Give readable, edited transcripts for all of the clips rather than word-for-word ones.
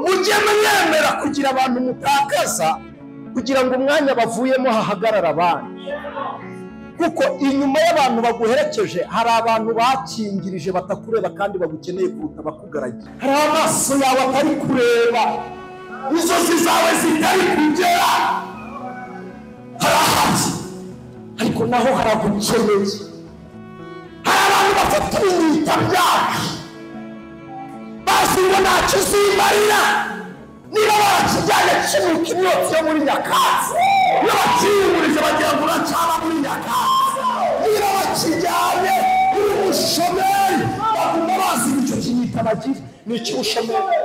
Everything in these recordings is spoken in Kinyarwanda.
Mujye mwemera kugira abantu mutakaza kugira ngo umwanya bavuyemo hahagarara abandi. Kuko inyuma y'abantu baguherekeje hari abantu bakingirije batakureba kandi bagukeneye kuruta bakugaragiye. Hari amaso yawe atari kureba, inzozi zawe zitari kugera, harahari ariko naho haragukeneye. Hari abantu bafite ibinyita byacu bazi ngo ntacyo uzimarira, niba barakijyanye kinuka imyotsi yo muri nyakatsi, iyo bakiyungurije bagira ngo uracyaba muri nyakatsi, niba bakijyanye uri umushomeri baguma bazi icyo kinyita bagira ni icy'ubushomeri.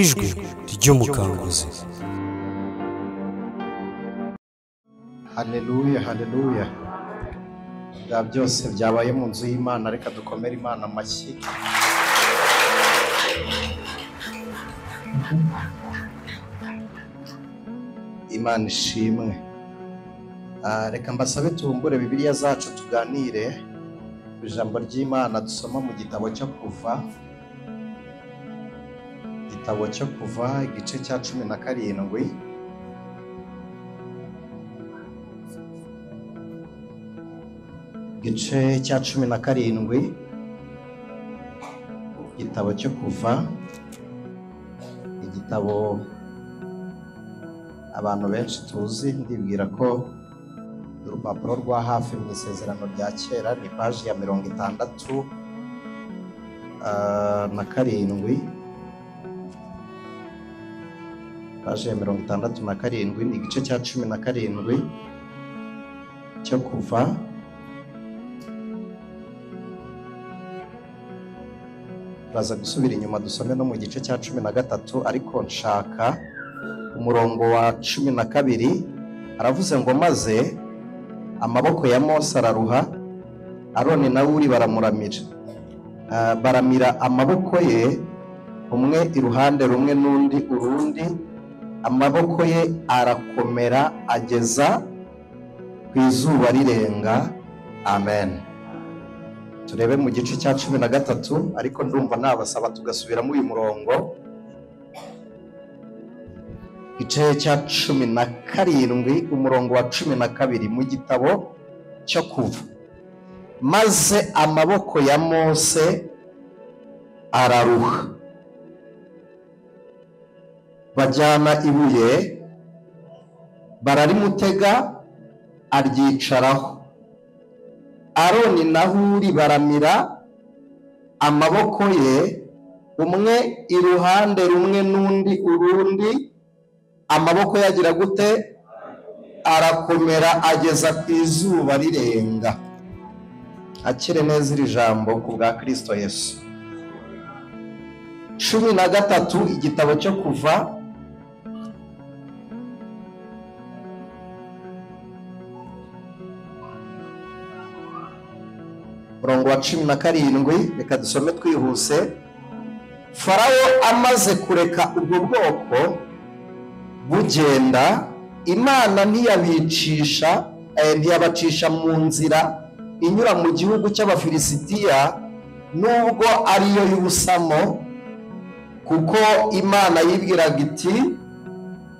Ijwi ry'umukanguzi. Haleluya, haleluya. Bya byose byabaye mu nzu y'Imana, reka dukomere Imana amashyi. Imana ishimwe. Reka mbasabe tubumbure Bibiliya zacu tuganire ijambo ry'Imana dusoma mu gitabo cyo Kuva. Igitabo cyo Kuva igice cya 17. Igice cya 17, igitabo cyo Kuva, igitabo abantu benshi tuzi. Ndibwira ko urupapuro rwa hafi mu isezerano rya kera ni paji ya 67. Paji ya 67 ni igice cya 17 cyo Kuva. Turaza gusubira inyuma dusome no mu gice cya 13, ariko nshaka umurongo wa 12. Aravuze ngo maze amaboko ya Mose araruha, Aroni na Uri baramuramira, baramira amaboko ye, umwe iruhande rumwe n'undi urundi, amaboko ye arakomera ageza ku izuba rirenga. Amen. Turebe mu gice cya 13, ariko ndumva nabasaba tugasubiramo uyu murongo. Igice cya 17 umurongo wa 12 mu gitabo cyo Kuva. Maze amaboko ya Mose araruha, bajyana ibuye bararimutega aryicaraho, Aroni na Huri baramira amaboko ye, umwe iruhande rumwe n'undi urundi, amaboko yagira gute? Arakomera ageza ku izuba rirenga. Akire neza iri jambo ku bwa Kristo Yesu. 13 igitabo cyo Kuva, murongo wa 17, reka dusome twihuse. Farawo amaze kureka ubwo bwoko bugenda, Imana ntiyabicisha ntiyabacisha mu nzira inyura mu gihugu cy'Abafilisitiya, nubwo ariyo y'ubusamo, kuko Imana yibwiraga iti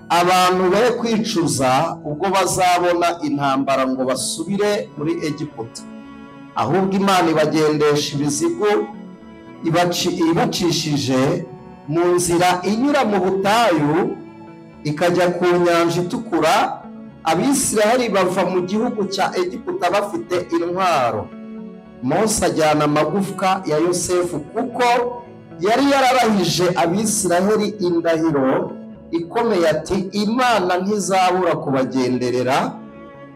abantu be kwicuza ubwo bazabona intambara ngo basubire muri Egiputa. Ahubwo Imana ibagendesha ibizigo ibacishije mu nzira inyura mu butayu ikajya ku nyanja itukura. Abisiraheli bava mu gihugu cya Egiputa bafite intwaro. Mose ajyana amagufwa ya Yosefu, kuko yari yararahije Abisiraheli indahiro ikomeye ati Imana ntizabura kubagenderera,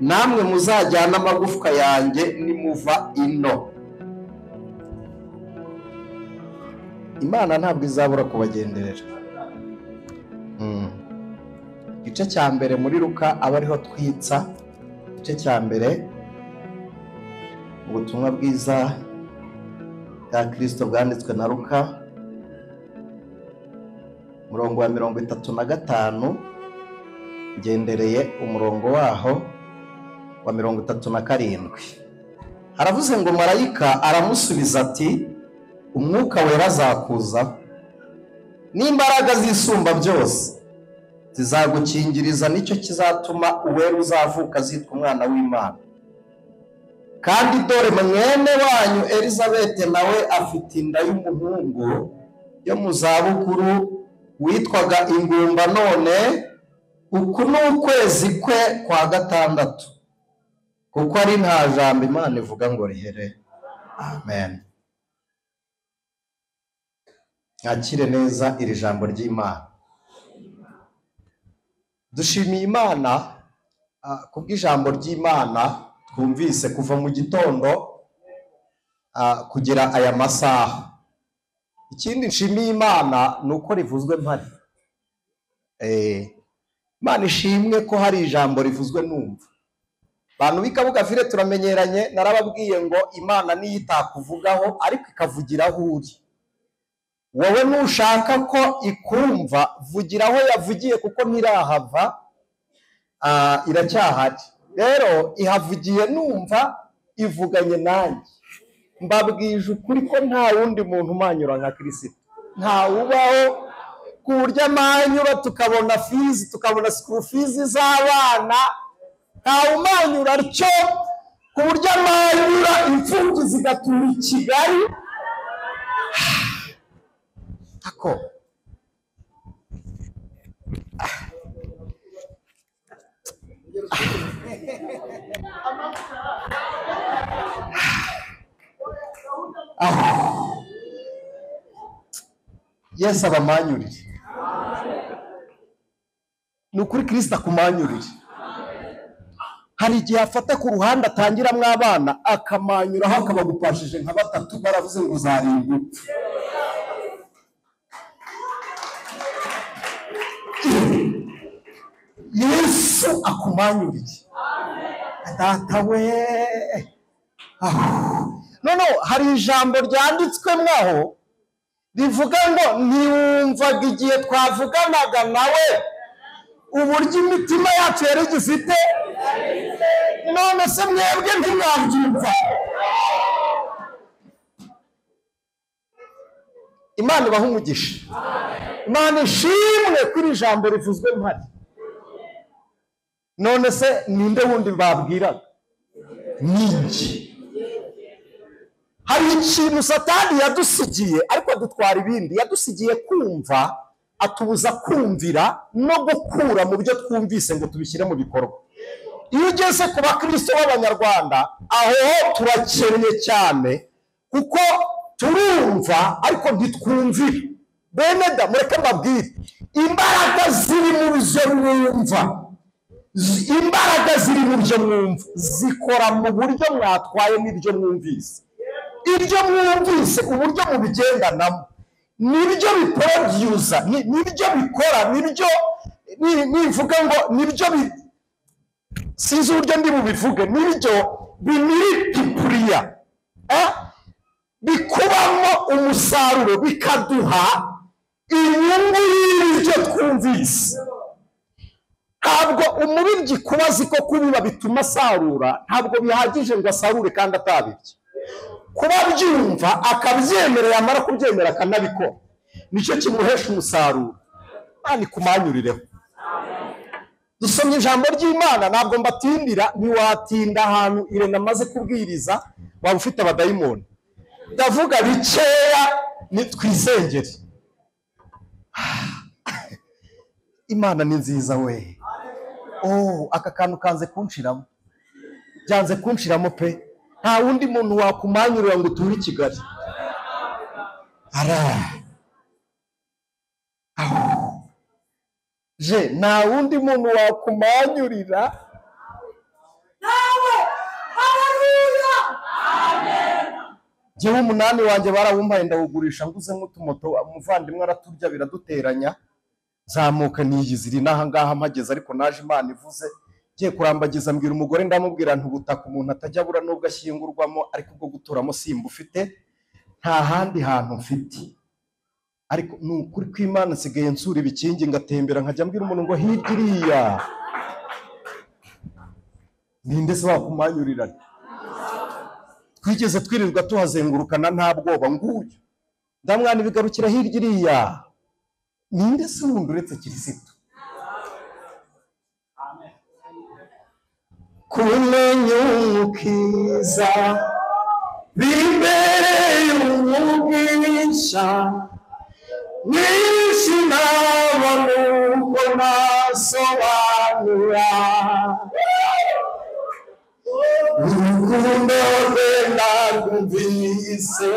namwe muzajyana amagufwa yanjye nimuva ino. Imana ntabwo izabura kubagenderera. Igice cya mbere muri Luka aba ariho twitsa. Igice cya mbere, ubutumwa bwiza bwa Kristo bwanditswe na Luka, umurongo wa 35, ngendereye umurongo waho wa 37. Haravuze ngo marayika aramusubiza ati umwuka wera azakuzaho, N'imbaraga zisumba byose zizagukingiriza, nicyo kizatuma uwera uzavuka azitwa umwana w'Imana. Kandi dore mwene wanyu Elizabeth nawe afite inda y'umuhungu yo mu zabukuru witwaga ingumba, none uku ni ukwezi kwe kwa gatandatu, kuko ari nta jambo Imana ivuga ngo rihere. Amen. Mwakire neza iri jambo ry'Imana. Dushimiye Imana kubw'ijambo ry'Imana twumvise kuva mu gitondo kugera aya masaha. Ikindi nshimiye Imana ni uko rivuzwe mpari. Imana ishimwe ko hari ijambo rivuzwe numva. Bantu b'Ikabuga Ville turamenyeranye, narababwiye ngo Imana niyo itakuvugaho ariko ikavugiraho uri. Wowe nushaka ko ikumva vugiraho yavugiye, kuko ntirahava, iracyahari. Rero ihavugiye numva, ivuganye nanjye. Mbabwije ukuri ko nta wundi muntu umanyura nka Kristo, nta ubaho ku buryo amanyura tukabona fees, tukabona school fees z'abana. Nta umanyura atyo ku buryo amanyura imfubyi zigatura i Kigali. Ako Yesu abamanyurire. Ni ukuri Kristo akumanyurire. Hari igihe afata ku ruhande atangiramo abana akamanyuraho akabagupashije nka batatu, baravuze ngo uzarinda upfa. Yesu akumanyuriye. Data we. No, hari ijambo ryanditswe mwaho rivuga ngo ntiwumvaga igihe twavuganaga nawe uburyo imitima yacu yari igifite, none se mwebwe ntimwabyumva. Imana ibahe umugisha. Imana ishimwe kuri ijambo rivuzwe mpari. None se ninde wundi babwiraga? Ninjye. Hari ikintu Satani yadusigiye ariko adutwara ibindi. Yadusigiye kumva, atubuza kumvira no gukura mu byo twumvise ngo tubishyire mu bikorwa. Iyo ugeze ku bakristo b'Abanyarwanda aho turakennye cyane, kuko turumva ariko ntitwumvira. Bene da, mureke mbabwire, imbaraga ziri mu byo mwumva, imbaraga ziri mu byo mwumva zikora mu buryo mwatwaye n'ibyo mwumvise. Ibyo mwumvise uburyo mubigendanamo nibyo biproduza, nibyo bikora, nibyo nivuga ngo nibyo sinzi uburyo ndi bubivuge, nibyo bimultipliya, bikubamo umusaruro, bikaduha inyungu y'ibyo twumvise. Ntabwo umubibyi kuba azi ko kubiba bituma asarura, ntabwo bihagije ngo asarure kandi atabibye. Kuba abyumva akabyemera, yamara kubyemera akanabikora, nicyo kimuhesha umusaruro. Imana ikumanyurireho. Dusomye ijambo ry'Imana, ntabwo mbatindira, ntiwatinda ahantu Irene amaze kubwiriza waba ufite abadayimoni. Ndavuga bikeya nitwisengere. Imana ni nziza we. Oh, aka kantu kanze kunshiramo, byanze kunshiramo pe. Nta wundi muntu wakumanyurira ngo uture i Kigali. Ara je, nta wundi muntu wakumanyurira. Nawe haleluya, amen. Jyewe umunani wanjye barawumpaye ndawugurisha, nguze nk'utumoto, umuvandimwe araturya biraduteranya, zamuka niyizira inaha ngaha mpageze, ariko naje Imana ivuze ngiye kurambagiza, mbwira umugore ndamubwira nti ubutaka umuntu atajya abura nubwo ashyingurwamo, ariko ubwo guturamo simba ufite, nta handi hantu mfite. Ariko ni ukuri kw'Imana nsigaye nsura ibikingi ngatembera, nkajya mbwira umuntu ngo hirya iriya. Ninde se wakumanyurira? Twigeze twirirwa tuhazengurukana nta bwoba, nguyu ndamwana ibigarukira hirya iriya. Ninde se wundi uretse Kirisitu? Kumenya umukiza bimbereye umugisha, mwinshi nabona uko nasobanura. Urukundo rwe narwumvise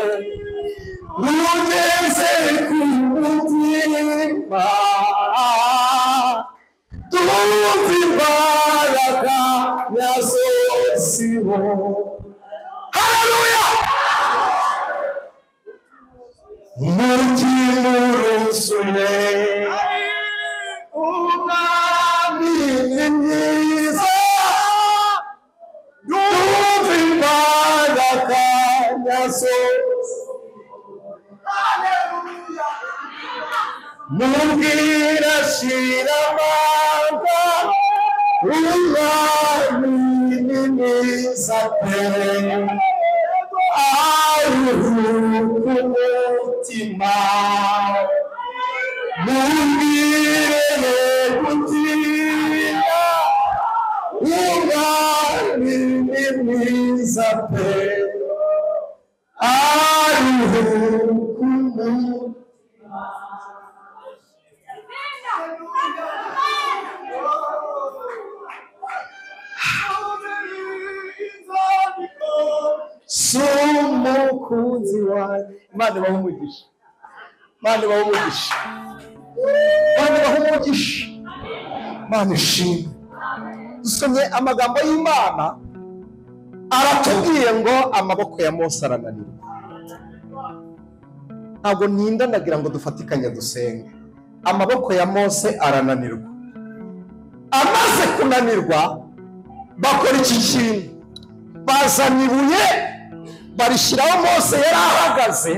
rugeze ku mutima, tumva imbaraga nyazo ziho. Haleluya! Umutima uruzuye, Umwami ni mwiza, numva imbaraga nyazo. Mubwira shira amanga, Umwami ni mwiza pe, aruhuka umutima. Mubwire gutinya, Umwami ni mwiza pe, aruhuka umutima. Sumukunzi wanjye. Imana ibahe umugisha, Imana ibahe umugisha, Imana ibahe umugisha, Imana ishimwe. Dusomye amagambo y'Imana, aratubwiye ngo amaboko ya Mose arananirwa. Ntabwo ntinda, ndagira ngo dufatikanye dusenge. Amaboko ya Mose arananirwa. Amaze kunanirwa, bakora iki kintu? Bazana ibuye barishyiraho Mose yari ahagaze,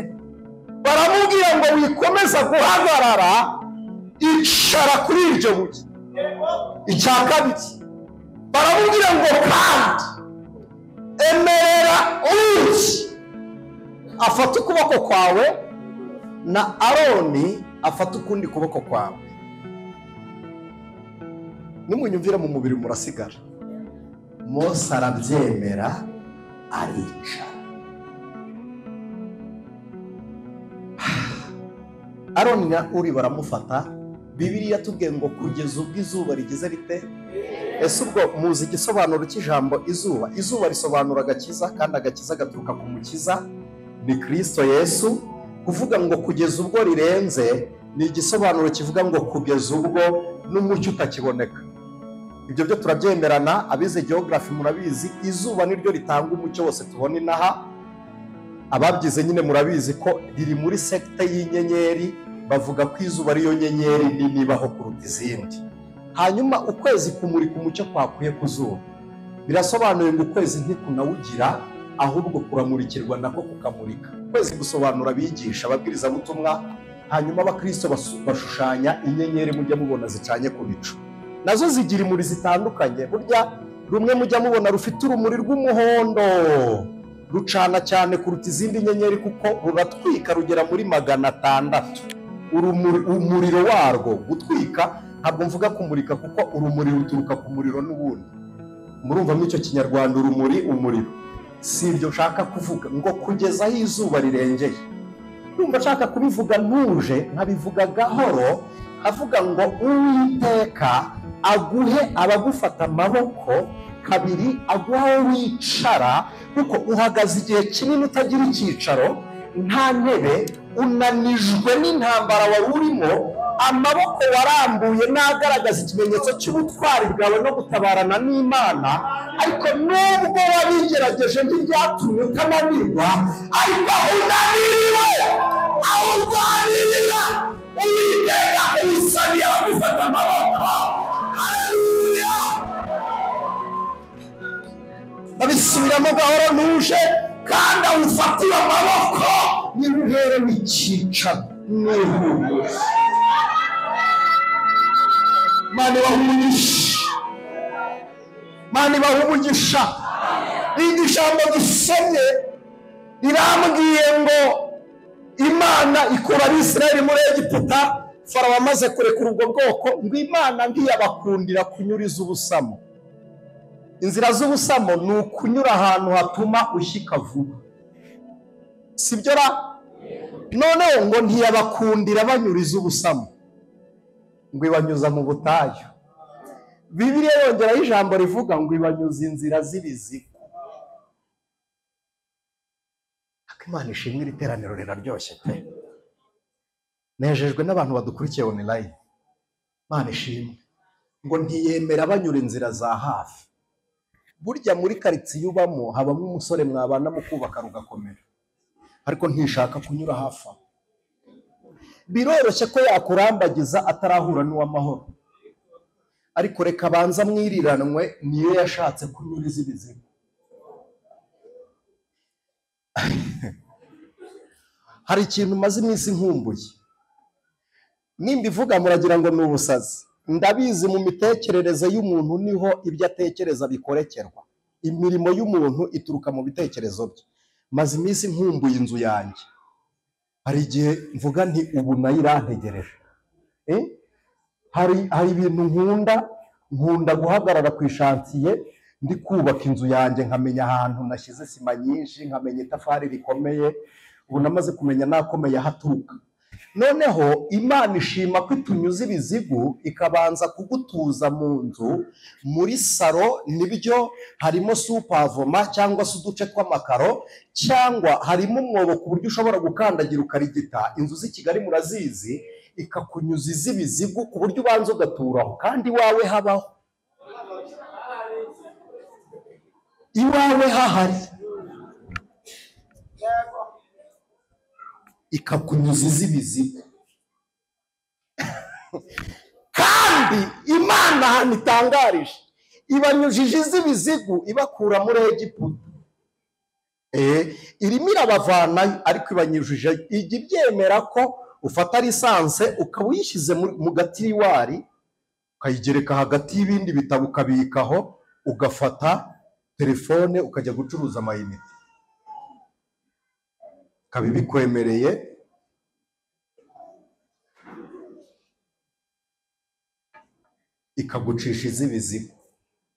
baramubwira ngo wikomeza guhagarara, icara kuri iryo buye. Icya kabiri, baramubwira ngo kandi emerera uki afate ukuboko kwawe na Aroni afate ukundi kuboko kwawe. Nimunyumvira mu mubiri murasigara. Mose arabyemera aricara. Aroni na Uri baramufata. Bibiliya tubwiye ngo kugeza ubwo izuba rigeze rite? Ese ubwo muzi igisobanuro cy'ijambo izuba? Izuba risobanura agakiza, kandi agakiza gaturuka ku mukiza, ni Kristo Yesu. Kuvuga ngo kugeza ubwo rirenze ni igisobanuro kivuga ngo kugeza ubwo n'umucyo utakiboneka. Ibyo byo turabyemerana, abize geography murabizi, izuba niryo ritanga umucyo wose tubona inaha. Ababyize nyine murabizi ko riri muri sekte y'inyenyeri, bavuga ko izuba ariyo nyenyeri nini ibaho kuruta izindi. Hanyuma ukwezi kumurika umucyo kwakuye ku zuba, birasobanuye ngo ukwezi ntikunawugira, ahubwo kuramurikirwa nako kukamurika. Ukwezi gusobanura abigisha, ababwirizabutumwa. Hanyuma abakristo bashushanya inyenyeri mujya mubona zicanye ku bicu, nazo zigira imuri zitandukanye. Burya rumwe mujya mubona rufite urumuri rw'umuhondo rucana cyane kuruta izindi nyenyeri, kuko ruratwika rugera muri 600. Umuriro warwo gutwika, ntabwo mvuga kumurika kuko urumuri ruturuka ku muriro n'ubundi. Murumva muri icyo kinyarwanda urumuri, umuriro. Si ibyo nshaka kuvuga, ngo kugeza aho izuba rirengeye. Ndumva nshaka kubivuga ntuje, nkabivuga gahoro, avuga ngo Uwiteka aguhe abagufata amaboko, kabiri aguha aho wicara, kuko uhagaze igihe kinini utagira icyicaro, nta ntebe, unanijwe n'intambara wari urimo, amaboko warambuye n'agaragaza ikimenyetso cy'ubutwari bwawe no gutabarana n'Imana. Ariko nubwo wabigerageje ntibyatumye utananirwa, ariko aho unaniriwe, aho urwanirira, Uwiteka usabiye abagufata amaboko. Haleluya! Babisubiramo gahoro ntuje, kandi awufatire amaboko, niba uherewe icyicaro n'ihumure. Imana ibahe umugisha, Imana ibahe umugisha. Iryo jambo dusomye rirambwiye ngo Imana ikura Abisirayeli muri Egiputa, Farawo amaze kurekura ubwo bwoko, ngo Imana ntiyabakundira kunyuriza ubusamo. Inzira z'ubusamo ni ukunyura ahantu hatuma ushyika vuba, sibyo ra? Noneho ngo ntiyabakundira banyuriza ubusamo, ngo ibanyuza mu butayu. Bibiliya yongeraho ijambo rivuga ngo ibanyuza inzira z'ibizigo. Imana ishimwe, iri teraniro riraryoshye pe. Nejejwe n'abantu badukurikiye online. Imana ishimwe. Ngo ntiyemera banyura inzira za hafi. Burya muri karitsiye ubamo habamo umusore mwabana mu kubaka rugakomera, ariko ntishaka kunyura hafi aho. Biroroshye ko yakurambagiza atarahura n'uwamahoro, ariko reka abanza mwiriranwe, niyo yashatse kunyura iz'ibizigo. Hari ikintu maze iminsi nkumbuye, nimba ivuga muragira ngo ni ubusazi. Ndabizi mu mitekerereze y'umuntu niho ibyo atekereza bikorekerwa. Imirimo y'umuntu ituruka mu bitekerezo bye. Maze iminsi nkumbuye inzu yanjye. Hari igihe mvuga nti ubu nayo irantegereje. Hari ibintu nkunda guhagarara ku ishantiye ndi kubaka inzu yanjye, nkamenya ahantu nashyize sima nyinshi, nkamenya itafari rikomeye. Ubu namaze kumenya nakomeye ahaturuka. Noneho Imana ishima ko itunyuza ibizigu, ikabanza kugutuza mu nzu, muri saro nibyo harimo supavoma cyangwa se uduce tw'amakaro, cyangwa harimo umwobo ku buryo ushobora gukandagira ukarigita. Inzu z'i Kigali murazizi, ikakunyuza iz'ibizigu ku buryo ubanza ugaturaho, kandi iwawe habaho, iwawe hahari, ikakunyuza iz'ibizigo. Kandi Imana ahantu itangarije, ibanyujije iz'ibizigo ibakura muri Egiputa. Irimo irabavanayo, ariko ibanyujije. Ijya ibyemera ko ufata lisanse ukaba uyishyize mu gatiriwari, ukayigereka hagati y'ibindi bitabo ukabikaho, ugafata telefone ukajya gucuruza amayinite, ikaba ibikwemereye. Ikagucisha iz'ibizigo.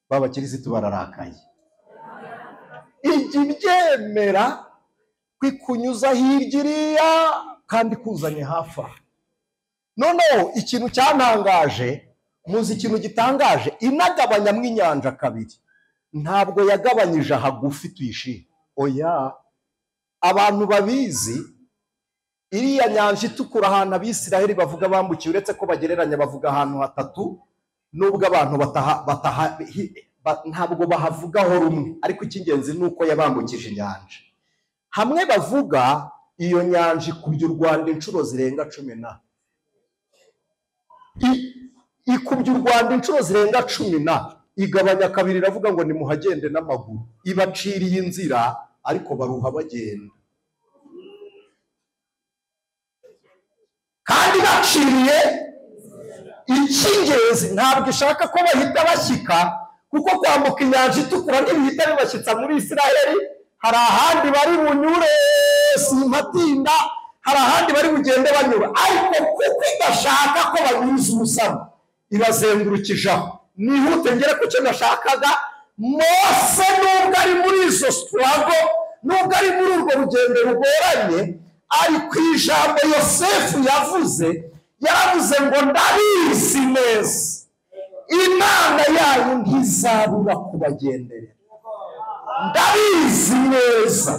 B'abakirisitu bararakaye. Ijya ibyemera kwikunyuza hirya iriya kandi kuzanye hafi aha. Noneho ikintu cyantangaje, muzi ikintu gitangaje, inagabanyamo inyanja kabiri. Ntabwo yagabanyije hagufi tuyishime, oya. Abantu babizi, iriya nyanja itukura ahantu Abisiraheli bavuga bambukiye, uretse ko bagereranya bavuga ahantu hatatu, nubwo abantu ntabwo bahavugaho rumwe, ariko icy'ingenzi ni uko yabambukije inyanja. Hamwe bavuga iyo nyanja ikubye u Rwanda inshuro zirenga 10. Ikubye u Rwanda inshuro zirenga 10, igabanya kabiri, iravuga ngo nimuhagende n'amaguru. Ibaciriye inzira, ariko baruha bagenda. Kandi baciriye icy'ingenzi, ntabwo ishaka ko bahita bashyika, kuko kwambuka inyanja itukura ntibihita bibashyitsa muri Isiraheli. Hari ahandi bari bunyure, simpatinda, hari ahandi bari bugende banyura, ariko kuko idashaka ko banyuza ubusamo, ibazengurukije aho. Nihute ngere ku cyo nashakaga. Mose nubwo ari muri izo struggle, nubwo ari muri urwo rugendo rugoranye, ari ku ijambo Yosefu yavuze, yaravuze ngo ndabizi neza, Imana yanyu ntizabura kubagenderera. Ndabizi neza,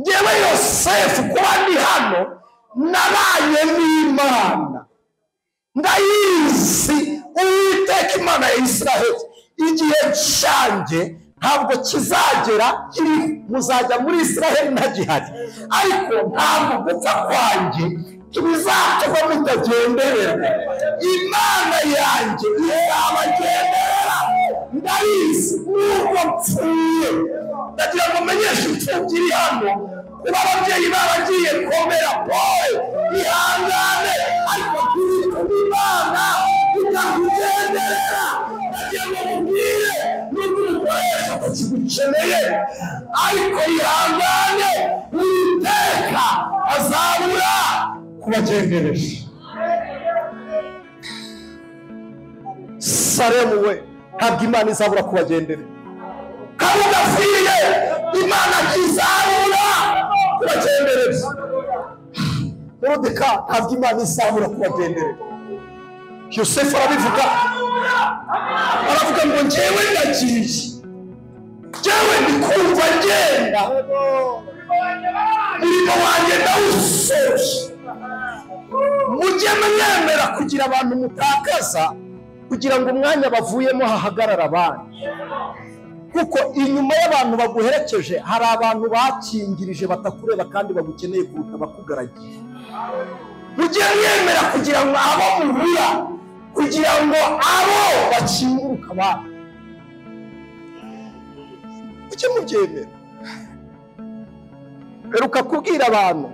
ngewe Yosefu kuba ndi hano nabaye n'Imana, ndayizi. Uwiteka Imana ya Isiraheli, igihe cyanjye ntabwo kizagera kiri, muzajya muri Isiraheli ntagihari, ariko ntabwo gupfa kwanjye ntibizatuma mutagendererwa. Imana yanjye izabagenderera, ndabizi nubwo mpfuye. Ndagira ngo menyeshe imfubyi iri hano, kuba ababyeyi baragiye komera, boy ihangane, ariko turi Imana ikakugenderera. Ndagira ngo mubwire nubwo umukoresha atakigukeneye, ariko ihangane, Uwiteka azabura kubagendereje. Yerusalemu we, ntabwo Imana izabura kubagendera. Kabuga fiye, Imana izabura kubagenderera. Morodeka, ntabwo Imana izabura kubagenderera. Yosefu arabivuga, aravuga ngo njyewe ndagiye, njyewe ndikumva ngenda, umurimo wanjye ndawusoje. Mujye mwemera kugira abantu mutakaza, kugira ngo umwanya bavuyemo hahagarara abandi. Kuko inyuma y'abantu baguherekeje hari abantu bakingirije batakureba kandi bagukeneye kuruta bakugaragiye. Mujye mwemera kugira ngo abo muhura, kugira ngo abo bakinguruka abandi. Mujye mubyemera. Peruka kubwira abantu,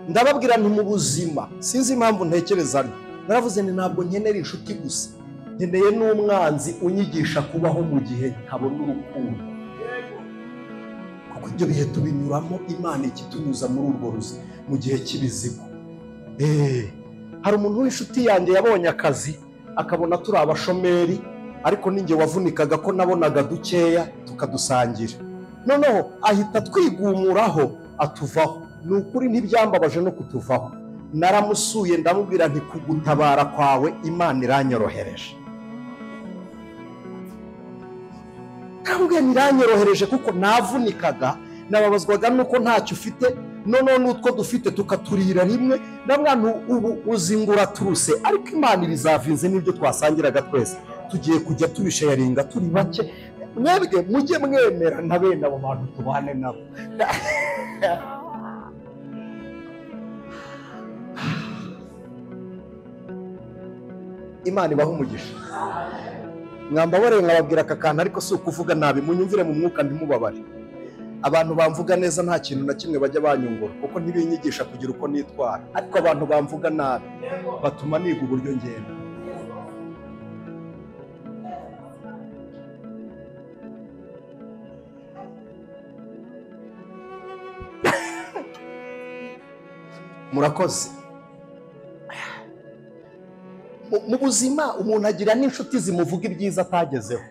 ndababwira nti mu buzima sinzi impamvu ntekereza nti naravuze nti ntabwo nkenera inshuti gusa, nkeneye n'umwanzi unyigisha kubaho mu gihe ntabona urukundo. Kuko ibyo bihe tubinyuramo, Imana ikitunyuza muri urwo ruzi mu gihe cy'ibizigo. Hari umuntu w'inshuti yanjye yabonye akazi akabona turi abashomeri, ariko ninjye wavunikaga ko nabonaga dukeya tukadusangira. Noneho ahita twigumuraho atuvaho. Ni ukuri ntibyambabaje no kutuvaho. Naramusuye ndamubwira nti kugutabara kwawe Imana iranyorohereje. Ndamubwira nti iranyorohereje kuko navunikaga, nababazwaga nuko ntacyo ufite, noneho n'utwo dufite tukaturira rimwe. Ndamubwira nti ubu uzingura turuse, ariko Imana ibizavinze n'ibyo twasangiraga twese, tugiye kujya tubisharinga turi bake. Mwebwe mujye mwemera na bene abo bantu tubane nabo. Imana ibaha umugisha. Mwambabarire nkababwira aka kantu, ariko si ukuvuga nabi, munyumvire mu mwuka ntimubabare. Abantu bamvuga neza nta kintu na kimwe bajya banyungura, kuko ntibinyigisha kugira uko nitwara. Ariko abantu bamvuga nabi batuma niga uburyo ngenda. Murakoze. Mu buzima umuntu agira n'inshuti zimuvuga ibyiza atagezeho,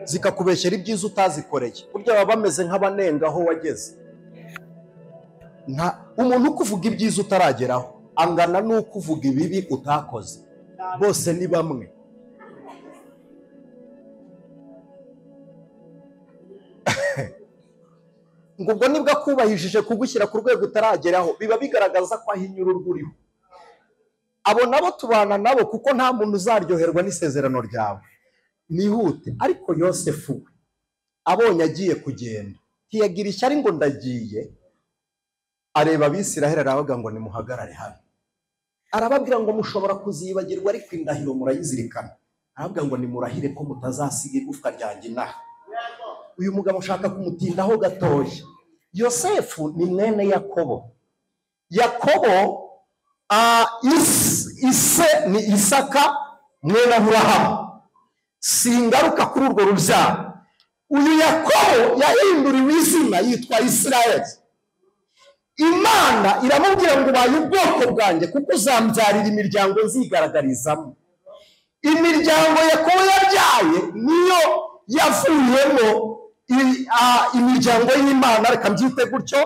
zikakubeshyera ibyiza utazikoreye. Burya baba bameze nk'abanenga aho wageze. Umuntu ukuvuga ibyiza utarageraho angana n'ukuvuga ibibi utakoze, bose ni bamwe. Ngo ubwo nibwo akubahishije kugushyira ku rwego utarageraho, biba bigaragaza ko ahinyura urwo uriho. Abo nabo tubana nabo kuko nta muntu uzaryoherwa n'isezerano ryawe. Nihute. Ariko Yosefu we abonye agiye kugenda, ntiyagira ishyari ngo ndagiye. Areba Abisiraheli aravuga ngo nimuhagarare hano. Arababwira ngo mushobora kuzibagirwa ariko indahiro murayizirikana. Arababwira ngo nimurahire ko mutazasiga igufwa ryanjye inaha. Uyu mugabo ushaka kumutindaho gatoya. Yosefu ni mwene Yakobo. Yakobo ise ni Isaka mwene Aburahamu. Singaruka kuri urwo rubyaro. Uyu Yakobo yahinduriwe izina yitwa Isirayeli. Imana iramubwira ngo ubaye ubwoko bwanjye kuko uzambyarira imiryango nzigaragarizamo. Imiryango Yakobo yabyaye niyo yavuyemo imiryango y'Imana, reka mbyite gutyo,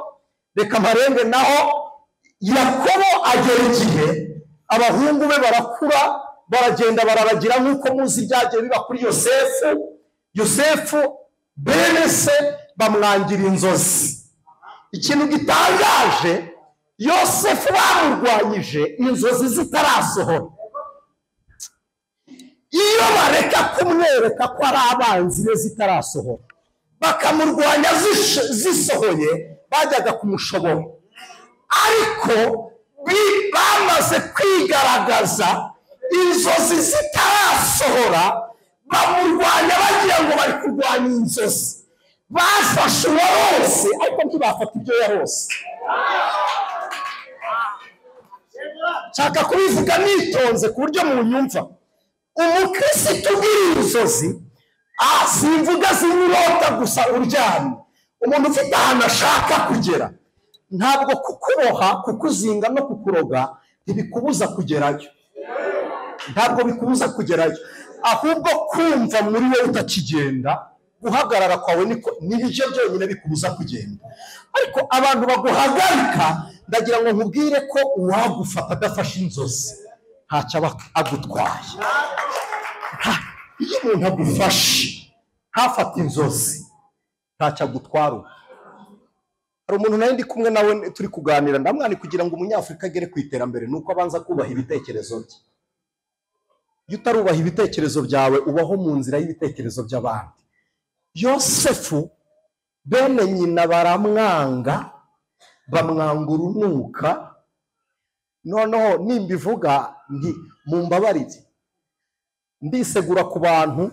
reka mparenge naho. Yakobo agera igihe abahungu be barakura, baragenda bararagira nk'uko muzi byagiye biba kuri Yosefu. Yosefu bene se bamwangira inzozi. Ikintu gitangaje, Yosefu bamurwanyije inzozi zitarasohora. Iyo bareka kumwereka ko ari abanzi be zitarasohora, bakamurwanya zisohoye, bajyaga kumushobora. Ariko bamaze kwigaragaza inzozi zitarasohora, bamurwanya bagira ngo bari kurwanya inzozi. Bafashe uwarose ariko ntibafata ibyo yarose. Nshaka kubivuga nitonze ku buryo munyumva. Umukristo ugira inzozi, simvuga z'urota gusa uryamye. Umuntu ufite ahantu ashaka kugera, ntabwo kukuboha, kukuzinga no kukuroga ntibikubuza kugerayo. Ntabwo bikubuza kugerayo, ahubwo kumva muri wowe utakigenda, guhagarara kwawe niko nibyo byonyine bikubuza kugenda. Ariko abantu baguhagarika, ndagira ngo nkubwire ko uwagufata adafashe inzozi ntacyo aba agutwaye. Iyo umuntu agufashe ntafate inzozi ntacyo agutwara. Hari umuntu nawe ndi kumwe nawe turi kuganira, ndamwani kugira ngo umunyafurika agere ku iterambere nuko abanza kubaha ibitekerezo bye. Iyo utarubaha ibitekerezo byawe ubaho mu nzira y'ibitekerezo by'abandi. Yosefu bene nyina baramwanga, bamwanga urunuka. Noneho nimbivuga nti mumbabarire, ndisegura ku bantu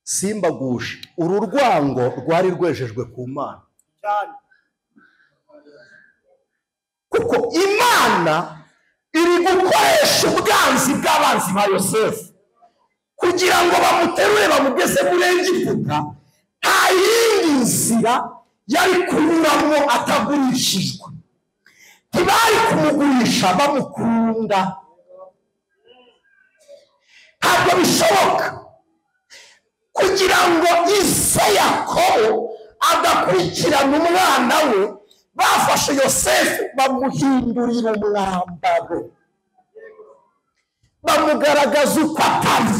simbagushe, uru rwango rwari rwejejwe ku Mana, kuko Imana iri gukoresha ubwanzi bw'abanzi ba Yosefu kugira ngo bamuterure bamugeze muri Egiputa. Nta yindi nzira yari kunyuramo atagurishijwe. Ntibari kumugurisha bamukunda, ntabwo bishoboka. Kugira ngo ise Yakobo adakurikirana umwana we, bafashe Yosefu bamuhindurira umwambaro, bamugaragaza uko atari,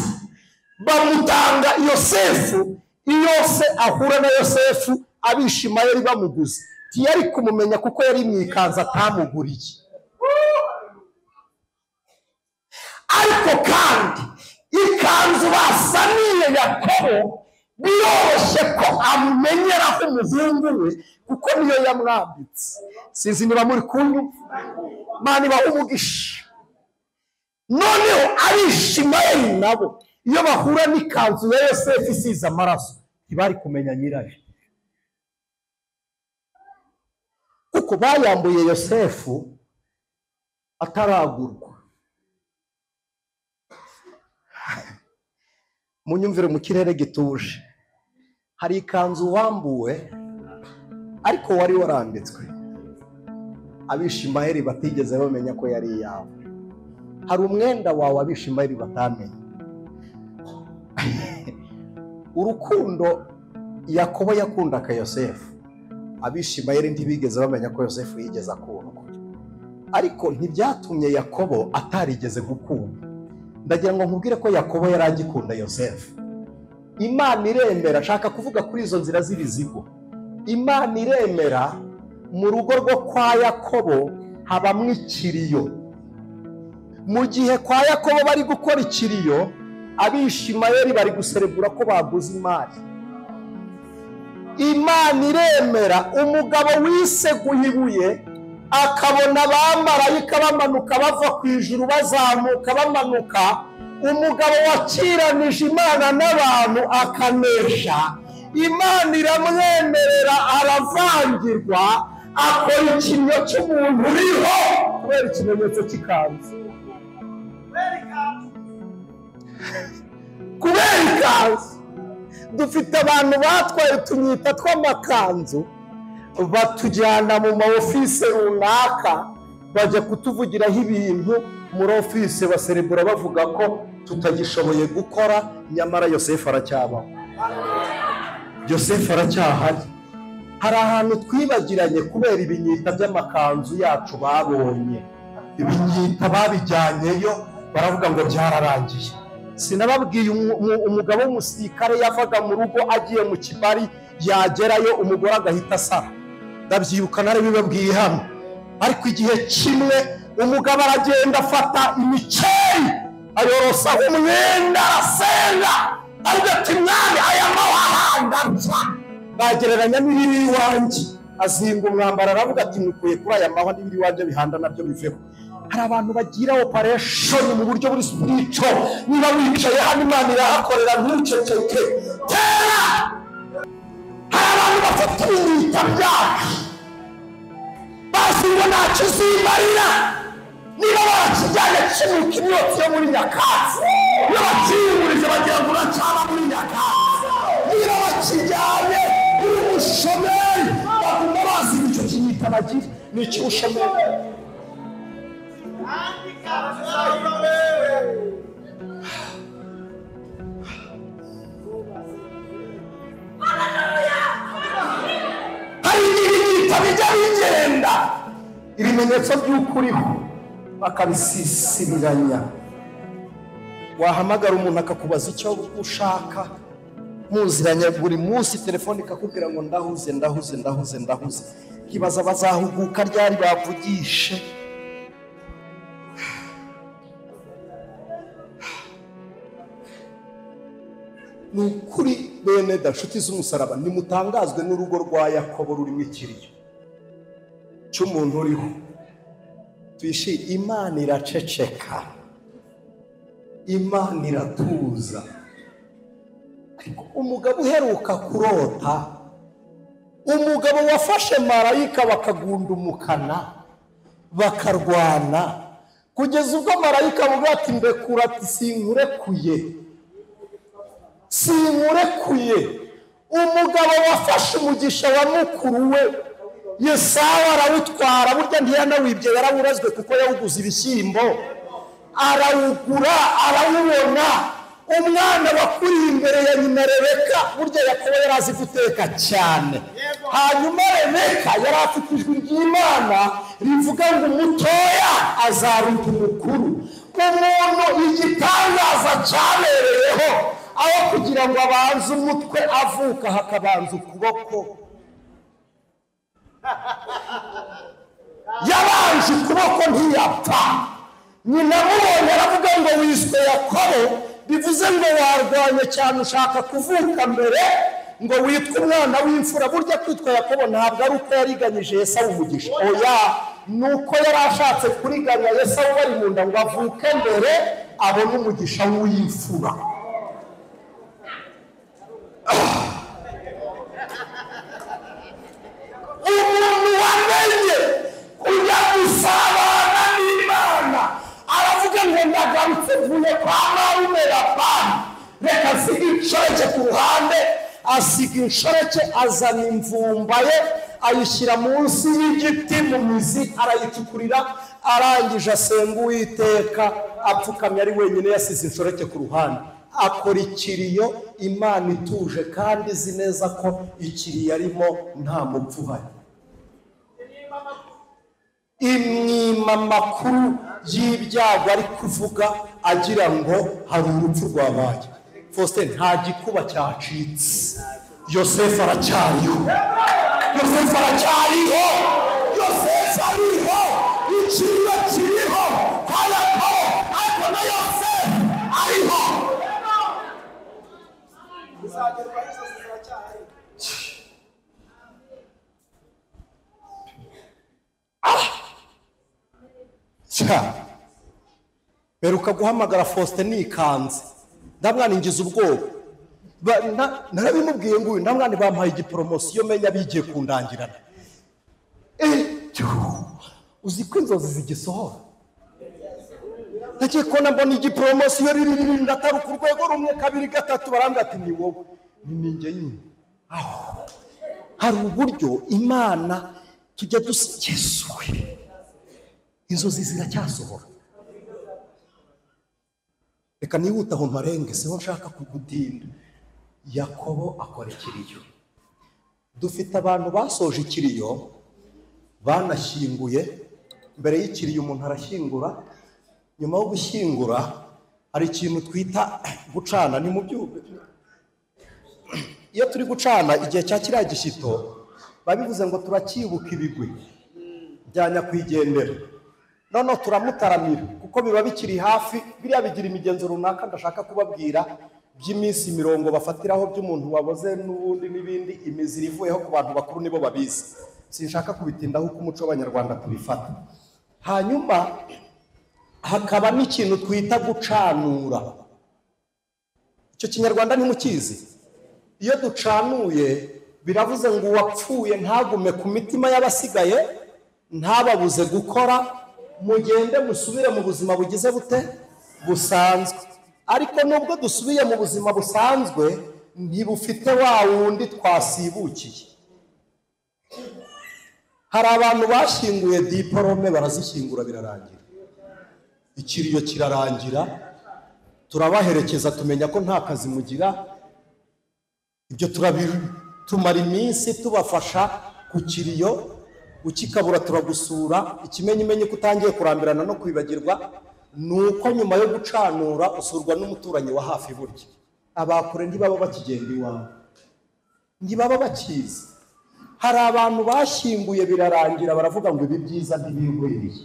bamutanga Yosefu. Iyo se ahura na Yosefu abishimayeli bamuguze, ntiyari kumumenya kuko yari mu ikanzu atamuguriye. Ariko kandi ikanzu basaniye Yakobo biroroshye ko amumenyeraho umuhungu we, kuko niyo yamwambitse. Sinzi niba muri kunyumva. Imana ibaha umugisha. Noneho abishimayeli nabo iyo bahura n'ikanzu ya Yosefu isize amaraso ntibari kumenya nyirayo, kuko bayambuye Yosefu ataragurwa. Munyumvire mu kirere gituje, hari ikanzu wambuwe ariko wari warambitswe, abishimayeli batigeze bamenya ko yari iyawe. Hari umwenda wawe abishimayeli batamenye. Urukundo Yakobo yakundaga Yosefu, abishimayeli ntibigeze bamenya ko Yosefu yigeze akundwa. Ariko ntibyatumye Yakobo atarigeze gukunda. Ndagira ngo nkubwire ko Yakobo yari agikunda Yosefu. Imana iremera, nshaka kuvuga kuri izo nzira z'ibizigo. Imana iremera, mu rugo rwo kwa Yakobo habamwo ikiriyo. Mu gihe kwa Yakobo bari gukora ikiriyo, abishimayeli bari guserebura ko baguze imari. Imana iremera, umugabo wiseguye ibuye akabona abamarayika bamanuka bava ku ijuru bazamuka bamanuka, umugabo wakiranije Imana n'abantu akanesha, Imana iramwemerera aravangirwa, akora ikiriyo cy'umuntu uriho kubera ikimenyetso cy'ikanzu. Kubera ikanzu dufite abantu batwaye utunyita tw'amakanzu batujyana mu ma office runaka, bajya kutuvugiraho ibintu muri office, baserebura bavuga ko tutagishoboye gukora, nyamara Yosefu aracyabaho, Yosefu aracyahari. Hari ahantu twibagiranye kubera ibinyita by'amakanzu yacu babonye, ibinyita babijyanyeyo baravuga ngo byararangiye. Sinababwiye umugabo w'umusirikare yavaga mu rugo agiye mu kibari, yagerayo umugore agahita asara. Ndabyibuka narabibabwiye hano. Ariko igihe kimwe umugabo aragenda afata imiceri ayorosaho umwenda arasenga, avuga ati mwami aya mahanga nshya bagereranya n'ibiri iwanjye. Azinga umwambaro aravuga ati mukuye kuri aya mahwa n'ibiri iwanjye bihanda nabyo biveho. Hari abantu bagira operation mu buryo buri spiritual. Niba wicaye hano Imana irahakorera, ntuceceke. Tera! Hari abantu bafite ibinyita byacu bazi ngo ntacyo uzimarira, niba barakijyanye kinuka imyotsi yo muri nyakatsi, iyo bakiyungurije bagira ngo uracyaba muri nyakatsi, niba bakijyanye uri umushomeri baguma bazi icyo kinyita bagira ni icy'ubushomeri. Ibimenyetso by'ukuriho bakabisisibiranya. Wahamagara umuntu akakubaza icyo ushaka, muziranye buri munsi, telefone ikakubwira ngo ndahuze ndahuze ndahuze ndahuze. Kibaza bazahuguka ryari bavugishe. Ni ukuri bene da nshuti z'umusaraba, nimutangazwe n'urugo rwa Yakobo rurimo ikiriyo cy'umuntu uriho. Twishi Imana iraceceka, Imana iratuza. Ariko umugabo uheruka kurota, umugabo wafashe marayika bakagundumukana bakarwana kugeza ubwo marayika avuga ati ndekura, ati sinkurekuye, sinkurekuye. Umugabo wafashe umugisha wa mukuru we Yesawu arawutwara, burya ntiyanawibye, yarawurazwe kuko yawuguze ibishyimbo, arawugura arawubona. Umwana wakuriye imbere ya nyina Rebeka, burya Yakobo yari azi guteka cyane. Hanyuma Rebeka yari afite ijwi ry'Imana rivuga ngo umutoya azaruta umukuru. Umuntu igitangaza cyabereyeho, aho kugira ngo abanze umutwe avuka hakabanza ukuboko. Yabanje ukuboko ntiyapfa. Nyina amubonye aravuga ngo wiswe Yakobo, bivuze ngo warwanye cyane ushaka kuvuka mbere ngo witwe umwana w'imfura. Burya kwitwa Yakobo ntabwo ari uko yariganyije Esawu umugisha, oya, ni uko yari ashatse kuriganya Esawu bari mu nda ngo avuke mbere abone umugisha w'imfura. Umuntu wamenye kujya gusabana n'Imana aravuga ngo ndagarutse mvuye kwa marume Labani, reka asiga inshoreke ku ruhande. Asiga inshoreke, azana imvumba ye ayishyira munsi y'igiti mu mizi, arayicukurira, arangije asenga Uwiteka apfukamye ari wenyine, yasize inshoreke ku ruhande. Akora ikiriyo Imana ituje kandi izi neza ko ikiriyo arimo nta mupfu uhari. Imwima amakuru y'ibyago ari kuvuga agira ngo hari urupfu rwabaye. Faustin, nta gikuba cyacitse, Yosefu aracyariho, Yosefu aracyariho, Yosefu ariho, ikiriyo kiriho kwa Yakobo, ariko na Yosefu ariho. Mperuka guhamagara Faustin nikanze, ndamwana ingiza ubwoba. Narabimubwiye ngo uyu ndamwana bampaye igiporomosiyo menya bigiye kundangirana. Uzi ko inzozi zigisohora? Nagiye kubona mbona igiporomosiyo riri ndataruka urwego rumwe kabiri gatatu, barambwira ati ni wowe, ni ninjye nyine. Aho hari uburyo Imana tujya dusesuwe, inzozi ziracyasohora. Reka nihuta aho mparenge, siho nshaka kugutinda. Yakobo akora ikiriyo. Dufite abantu basoje ikiriyo banashyinguye. Mbere y'ikiriyo umuntu arashyingura, nyuma yo gushyingura hari ikintu twita gucana. Ni mu byumba, iyo turi gucana igihe cya kiriya gishyito babivuze ngo turakibuka ibigwi bya nyakwigendera, noneho turamutaramira kuko biba bikiri hafi. Biriya bigira imigenzo runaka ndashaka kubabwira by'iminsi mirongo bafatiraho by'umuntu waboze n'ubundi n'ibindi, imiziro ivuyeho ku bantu bakuru nibo babizi, sinshaka kubitindaho uko umuco w'Abanyarwanda tubifata. Hanyuma hakaba n'ikintu twita gucanura. Icyo Kinyarwanda ntimukizi? Iyo ducanuye biravuze ngo uwapfuye ntagume ku mitima y'abasigaye, ntababuze gukora, mugende musubire mu buzima bugize bute busanzwe. Ariko nubwo dusubiye mu buzima busanzwe, ntibufite wa wundi twasibukiye. Hari abantu bashyinguye diporome barazishyingura birarangira, ikiriyo kirarangira, turabaherekeza tumenya ko nta kazi mugira. Ibyo tumara iminsi tubafasha ku kiriyo, Ukikabura turagusura. Ikimenyimenyi ko utangiye kurambirana no kwibagirwa nuko nyuma yo gucanura usurwa n'umuturanyi wa hafi. Burya abakure ntibaba bakigenda iwawe, ntibaba bakizi. Hari abantu bashyinguye birarangira, baravuga ngo ibi byiza ntibinkwiriye,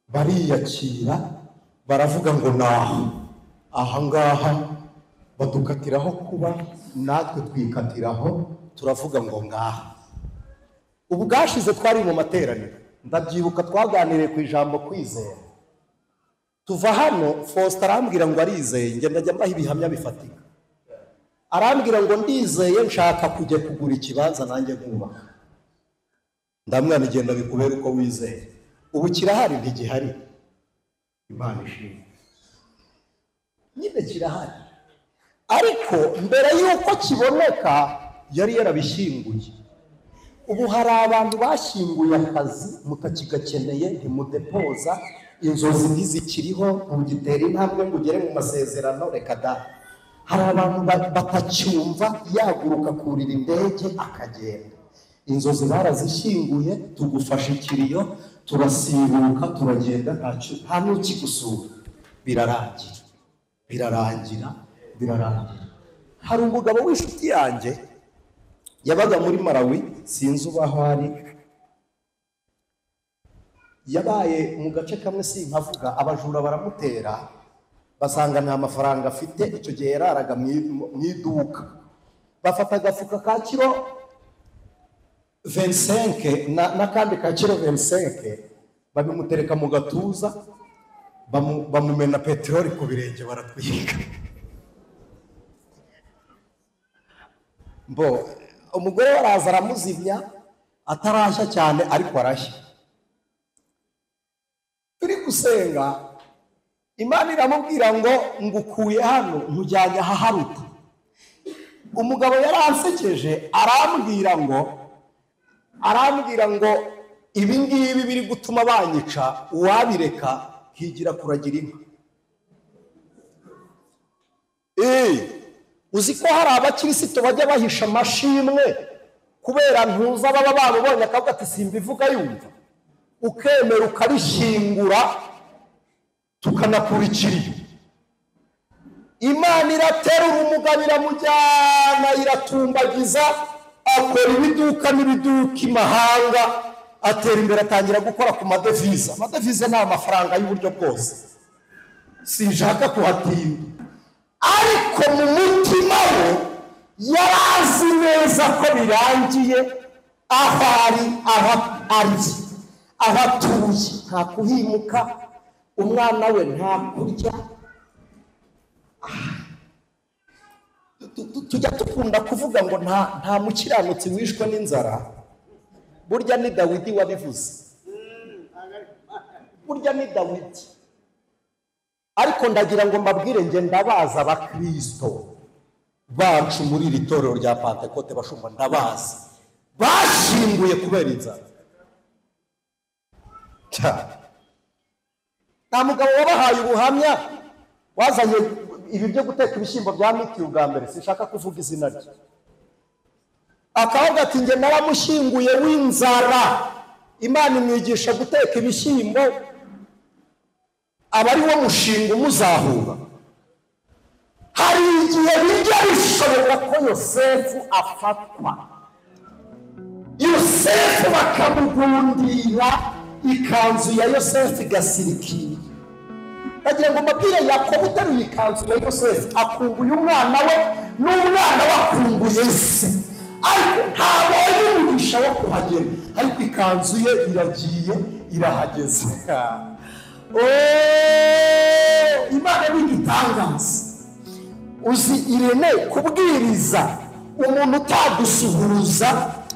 bariyakira, baravuga ngo naho ahangaha badukatiraho kuba, natwe twikatiraho, turavuga ngo ngaha. Ubu bwashize twari mu materaniro, ndabyibuka twaganiriye ku ijambo kwizera. Tuva hano Faustin arambwira ngo arizeye, njye ndajya mbaha ibihamya bifatika. Arambwira ngo ndizeye, nshaka kujya kugura ikibanza nanjye nkubaka. Ndamwana igenda bikubera uko wizeye. Ubu kirahari ntigihari? Imana ishimwe, nyine kirahari. Ariko mbere y'uko kiboneka yari yarabishyinguye. Ubu hari abantu bashyinguye akazi mutakigakeneye, ntimudepoza, inzozi ntizikiriho, ntugitera intambwe ngo ugere mu masezerano, reka da. Hari abantu batacyumva yaguruka kurira indege akagenda. Inzozi barazishyinguye, tugufasha ikiriyo, turasibuka, turagenda, nta n'ukigusura. Birarangira, birarangira, birarangira. Hari umugabo w'inshuti yanjye yabaga muri Malawi, sinzi ubaho ari, yabaye mu gace kamwe sinkavuga, abajura baramutera basanga nta mafaranga afite. Icyo gihe yararaga mu iduka, bafata agafuka ka kiro 25 n'akandi ka kiro 25, babimutereka mu gatuza, bamumena peteroli ku birenge, baratwika. Mbo umugore waraza aramuzimya, atarashya cyane ariko arashya. Turi gusenga, Imana iramubwira ngo ngukuye hano nkujyanye ahaharuta. Umugabo yaransekeje, arambwira ngo ibi ngibi biri gutuma banyica, uwabireka nkigira kuragira inka. Uzi ko hari abakirisito bajya bahisha amashimwe kubera ntuza baba babonye akavuga ati simbivuga yumva, ukemera ukabishyingura, tukanakura ikiriyo. Imana iraterura umugabo iramujyana, iratumbagiza, akora ibiduka n'ibiduka imahanga, atera imbere, atangira gukora ku madevize. Amadevize ni amafaranga y'uburyo bwose, sinshaka kuhatinda. Ariko mu mutima we yarazi neza ko birangiye, aho ari, aho ari, aho atuye nta kuhimuka, umwana we nta kurya. Tujya dukunda kuvuga ngo nta mukiranutsi wishwe n'inzara. Burya ni Dawidi wabivuze, burya ni Dawidi. Ariko ndagira ngo mbabwire, nge ndabaza abakristo bacu muri iri torero rya Pantekote, bashumba ndabazi bashyinguye kubera inzara. Nta mugabo wabahaye ubuhamya wazanye ibi byo guteka ibishyimbo bya miti ubwa mbere, sinshaka kuvuga izina rye, akavuga ati nge naramushyinguye w'inzara, Imana imwigisha guteka ibishyimbo, aba ari wo mushinga umuzahura. Hari igihe bijya bishoboka ko Yosefu afatwa, Yosefu bakamugundira, ikanzu ya Yosefu igasirikira. Ndagira ngo mbabwire, Yakobo uteruye ikanzu ya Yosefu akumbuye umwana we, n'umwana we akumbuye se, ariko ntabonye umugisha wo kuhagera, ariko ikanzu ye iragiye irahageze. Imana ni igitangaza. Uzi Irene kubwiriza umuntu utagusuhuza,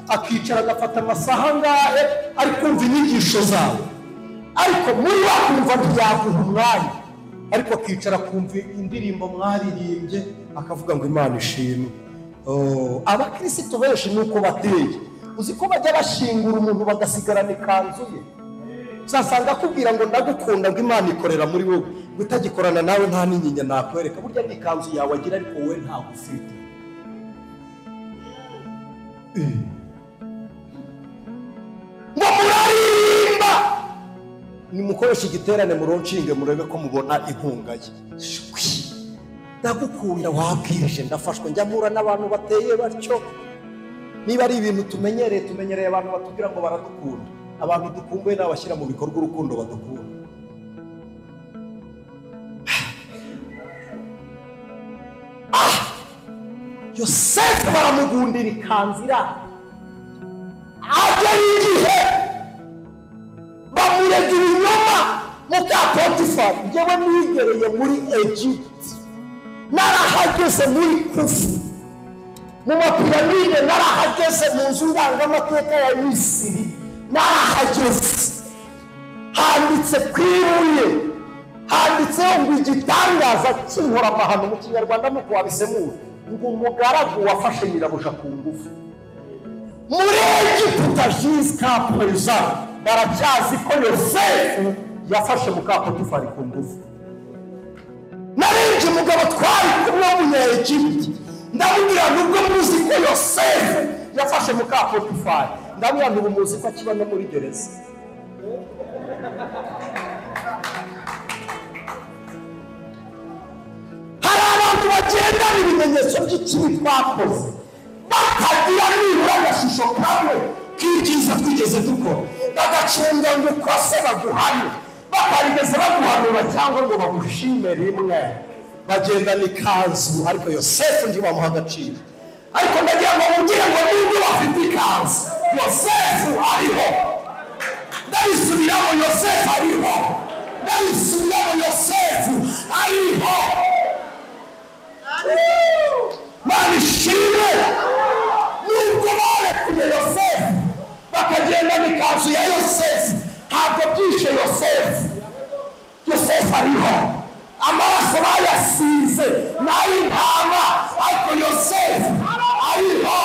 akicara agafata amasaha angahe ari kumva inyigisho zawe, ariko muri we akumva ntiyaguha umwanya, ariko akicara akumva indirimbo mwaririmbye, akavuga ngo Imana ishimwe. Abakristo benshi nuko bateye. Uzi ko bajya bashingura umuntu bagasigarana ikanzu ye, uzasanga akubwira ngo ndagukunda, ngo Imana ikorera muri wowe, ngo itagikorana nawe nta n'inyinya nakwereka. Burya ni ikanzu yawe agira, ariko wowe ntabwo ufite. Ngo Nimukoreshe igiterane muronshinge murebe ko mubona inkunga ye. Ndagukunda wabwirije ndafashwe, njya mpura n'abantu bateye batyo. Niba ari ibintu tumenyereye, tumenyereye abantu batubwira ngo baradukunda. Abantu dukumbuye n'abashyira mu bikorwa urukundo badukunda. Yosefu baramugundira ikanzira, agera igihe bamurega ibinyoma muka Potifari. Njyewe nigereye muri Egypt, narahageze muri Kufu, mu mapiramide narahageze, mu nzu ndangamateka ya Misiri narahageze. Handitse ku ibuye, handitseho ngo igitangaza cy'inkoramahano mu Kinyarwanda nuko wabisemura, ngo umugaragu wafashe nyirabuja ku ngufu. Muri Egiputa jusqu'à présent baracyazi ko Yosefu yafashe muka Potifari ku ngufu. Narinje umugabo twari kumwe w'Umunyegiputa, ndamubwira nubwo muzi ko Yosefu yafashe muka Potifari, ndamubwira nubwo muzi ko akiba no muri gereza. Hari abantu bagendana ibimenyetso by'ikibi twakoze, batagira nibura agashusho kamwe k'ibyiza twigeze dukora, bagacunga ngo ukose baguhane, batarigeze baguhanura cyangwa ngo bagushime rimwe. Bagendana ikanzu, ariko Yosefu ntibamuha agaciro. Ariko ndagira ngo mubwire ngo nubwo bafite ikanzu, Yosefu ariho. Ndabisubiramo, Yosefu ariho. Ndabisubiramo, Yosefu ariho. Mana ishimwe. Nubwo barekuye Yosefu bakagendana ikanzu ya Yosefu, ntabwo byishe Yosefu. Yosefu ariho. Amaraso bayasize n'ay'intama, ariko Yosefu ariho.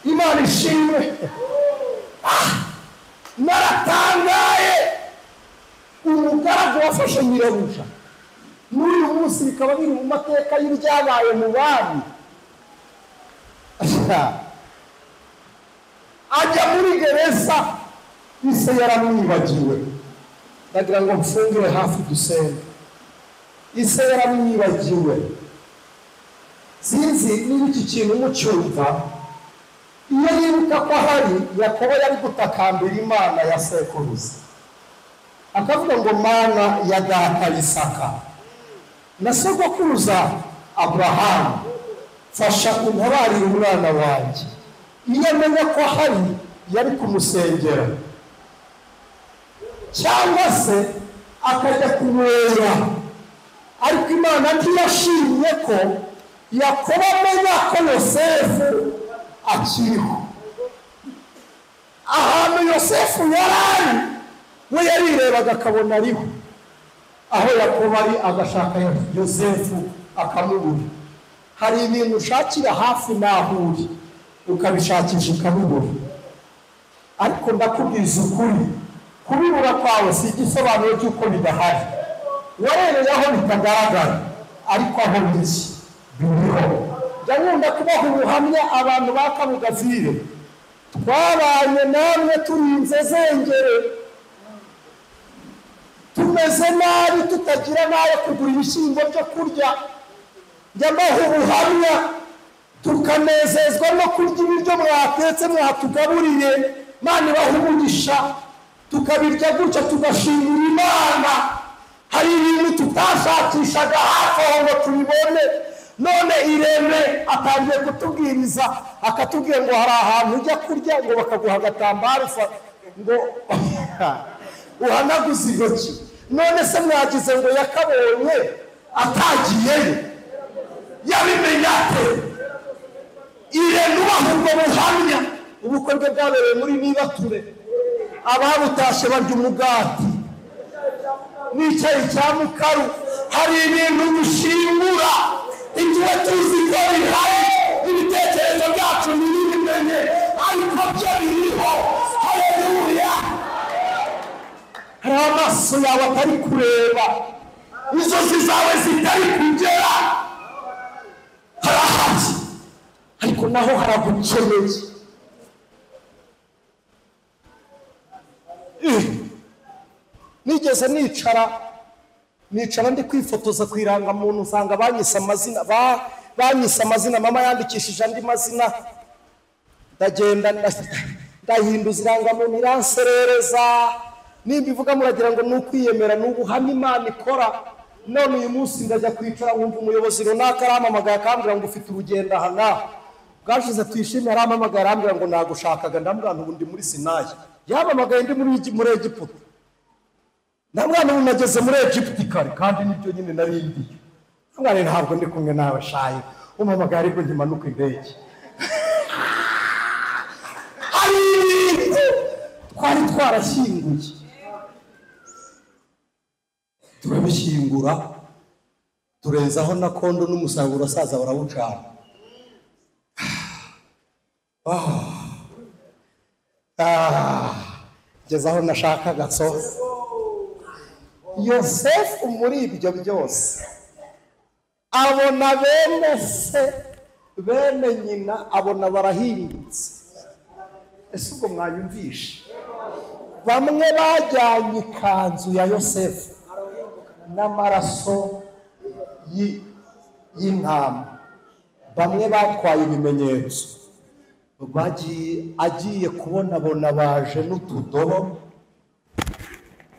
Imana ishimwe. Naratangaye, umugaragu wafashe nyirabuja muri uyu munsi bikaba biri mu mateka y'ibyabaye mu bami. Ajya muri gereza, ise yaramwibagiwe. Ndagira ngo mfungire hafi dusenge. Ise yaramwibagiwe. Sinzi niba iki kintu mucyumva. Iyo yibuka ko ahari, Yakobo yari gutakambira Imana ya sekuruza, akavuga ngo Mana ya data Isaka na sogokuruza Aburahamu, fasha untabarire umwana wanjye. Iyo amenya ko ahari, yari kumusengera cyangwa se akajya kumwera. Ariko Imana ntiyashimye ko Yakobo amenya ko Yosefu akiriho. Ahantu Yosefu yari ari, we yarirebaga akabona ariho. Aho Yakobo ari agashaka Yosefu akamubura. Hari ibintu ushakira hafi n'aho uri, ukabishakisha ukabibura. Ariko ndakubwiza ukuri, kubibura kwawe si igisobanuro cy'uko bidahari. Warebeye aho bitagaragara, ariko aho biri biriho. Njya nkunda kubaha ubuhamya abantu ba Kabugavire. Twabanye namwe turinze zengere, tumeze nabi, tutagira n'ayo kugura ibishyimbo byo kurya. Njya mbaha ubuhamya tukanezezwa no kurya ibiryo mwatetse mwatugaburiye. Imana ibaha umugisha, tukabirya gutya tugashimira Imana. Hari ibintu tutashakishaga hafi aho ngo tubibone. None Irene atangiye kutubwiriza, akatubwira ngo hari ahantu ujya kurya ngo bakaguha agatambaro ngo uhanaguze intoki. None se mwagize ngo yakabonye atagiyeyo, yabimenya ate? Irene ubaha ubwo buhamya. Ubukwe bwe bwabereye muri Nibature, ababutashye barya umugati n'icyayi cya mukaru. Hari ibintu bishingura ibyo tuzi ko bihari, ibitekerezo byacu ntibibimenye, ariko byo biriho. Haleluya! Hari amaso yawe atari kureba, inzozi zawe zitari kugera. Harahari, ariko naho haragukeneye. Nigeze nicara ndi kwifotoza ku irangamuntu, usanga banyise amazina, banyise amazina, mama yandikishije andi mazina. Ndagenda ndahinduza irangamuntu iranserereza. Nimba ivuga muragira ngo ni ukwiyemera, ni ubuhamya Imana ikora. None uyu munsi ndajya kwicara nkumva umuyobozi runaka arampamagaye akambwira ngo ufite urugendo aha n'aha. Bwashize Tuyishime arampamagaye arambwira ngo nagushakaga, ndamubwira ubu ndi muri Sinayi. Yampamagaye ndi muri Egiputa, ndamubwira ubu nageze muri Egiputa kare, kandi nibyo nyine nari ndiyo. Ndamubwira ntabwo ndi kumwe nawe shayi, umpamagaye ariko ntimanuka indege. Hari ibintu twari twarashyinguye, turabishyingura, turenzaho na kondo n'umusaruro urasaza barawucana. Ngeze aho nashakaga. So Yosefu muri ibyo byose abona bene se, bene nyina, abona barahindutse. Ese ubwo mwanyumvishe? Bamwe bajyanye ikanzu ya Yosefu n'amaraso y'intama, bamwe batwaye ibimenyetso. Agiye kubonabona baje n'utudobo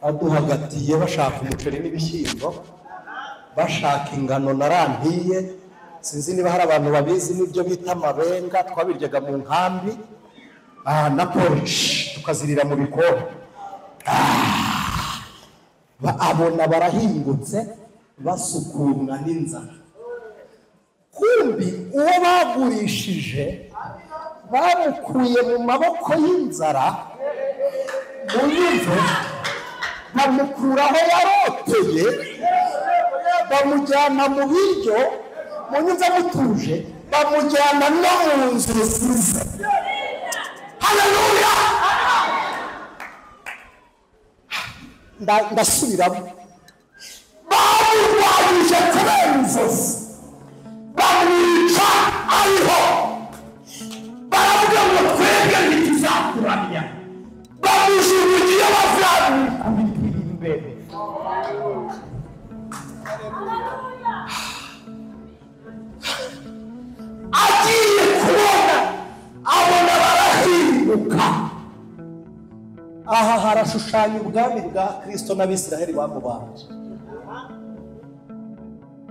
aduhagatiye, bashaka umuceri n'ibishyimbo, bashaka ingano na rantiye. Sinzi niba hari abantu babizi n'ibyo bita amabenga, twabiryaga mu nkambi, na porici tukazirira mu bikombe. Abona barahingutse basukumwa n'inzara. Kumbi uwo bagurishije bamukuye mu maboko y'inzara, muyumve, bamukuraho yaroteye, bamujyana mu biryo, munyumve mutuje, bamujyana no mu nzu nziza. Haleluya! Ndasubiramo, bamurwanyije kubera inzozi, bamwica ariho. Baravuga ngo twebwe ntituzakuramya, bamujugunye bazamwikubitira imbere. Agiye kubona abona barahinduka. Aha harashushanya ubwami bwa Kristo n'Abisiraheli bamubambye.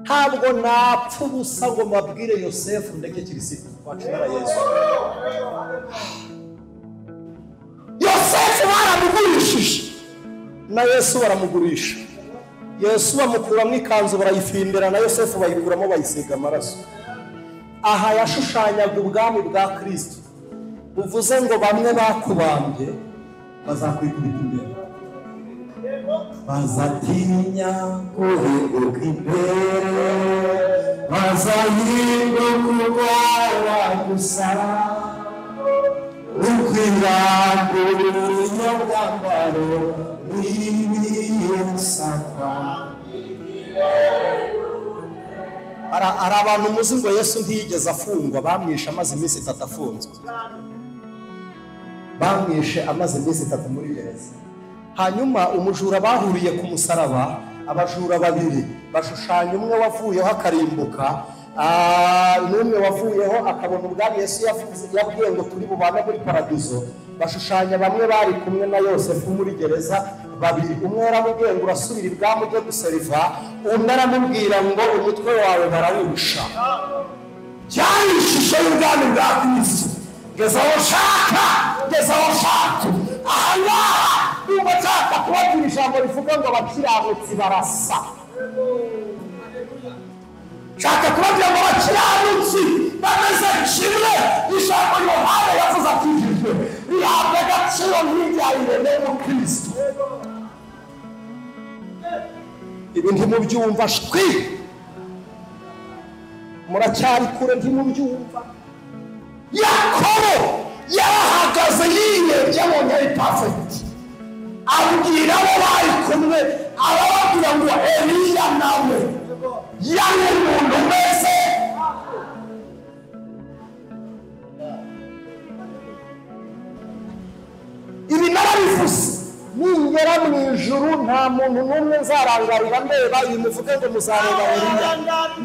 Ntabwo napfa ubusa ngo mbabwire Yosefu ndeke Kirisitu wacumura Yesu. Yosefu baramugurishije na Yesu baramugurisha. Yesu bamukuramo ikanzu barayifimbira, na Yosefu bayikuramo bayisiga amaraso. Aha yashushanyaga ubwami bwa Kristo, buvuze ngo bamwe bakubambye bazakwikubita imbere, bazatinya guhinguka imbere, bazahinduka ubwoba gusa, ukwirambura ubwambaro n'ibiyosakwa. Hari abantu muzi ngo Yesu ntiyigeze afungwa, bamwishe amaze iminsi 3 afunzwe. Bamwishe amaze iminsi 3 muri gereza. Hanyuma umujura bahuriye ku musaraba, abajura babiri bashushanya umwe wavuyeho akarimbuka, n'umwe wavuyeho akabona ubwami Yesu yabwiye ngo turi bubane muri paradizo. Bashushanya bamwe bari kumwe na Yosefu muri gereza babiri, umwe yaramubwiye ngo urasubira ibwami ujye guseriva, undi aramubwira ngo umutwe wawe barawusha. Byari ishusho y'ubwami bwa Kristo. Ngeze aho nshaka, ngeze aho nshaka. Aha ngaha niba nshaka kubabwira ijambo rivuga ngo abakiranutsi barasa. Nshaka kubabwira ngo abakiranutsi bameze kimwe. Ijambo Yohana yavuze akijijwe rihabwa agaciro nk'irya Irene mu Kristo. Ibi ntimubyumva shwi, muracyari kure, ntimubyumva. Yakobo yarahagaze yirebye abonye ari perfect, abwira abo bari kumwe, arababwira ngo Eliya nawe yari umuntu umeze. Ibi narabivuze, niba ijuru nta muntu n'umwe nzarangarira ndeba iyi muvuge ngo muzareba Eliya.